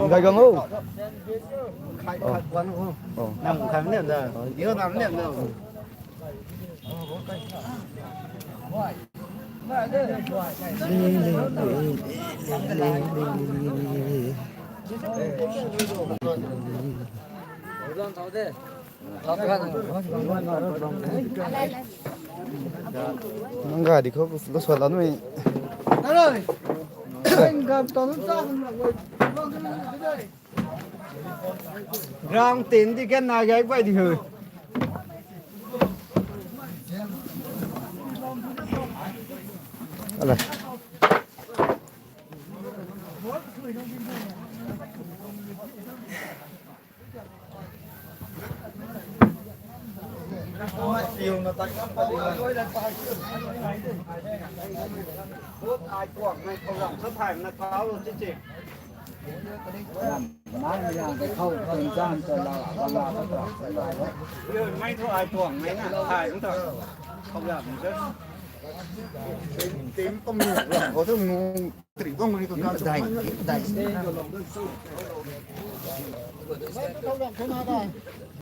Gai gang o. Khai khai kuan o. Nam khai nem da. Dio nam nem da. Nang gari khou lo sua la nui. Ground tin di kan na gai bai di hu. Ala.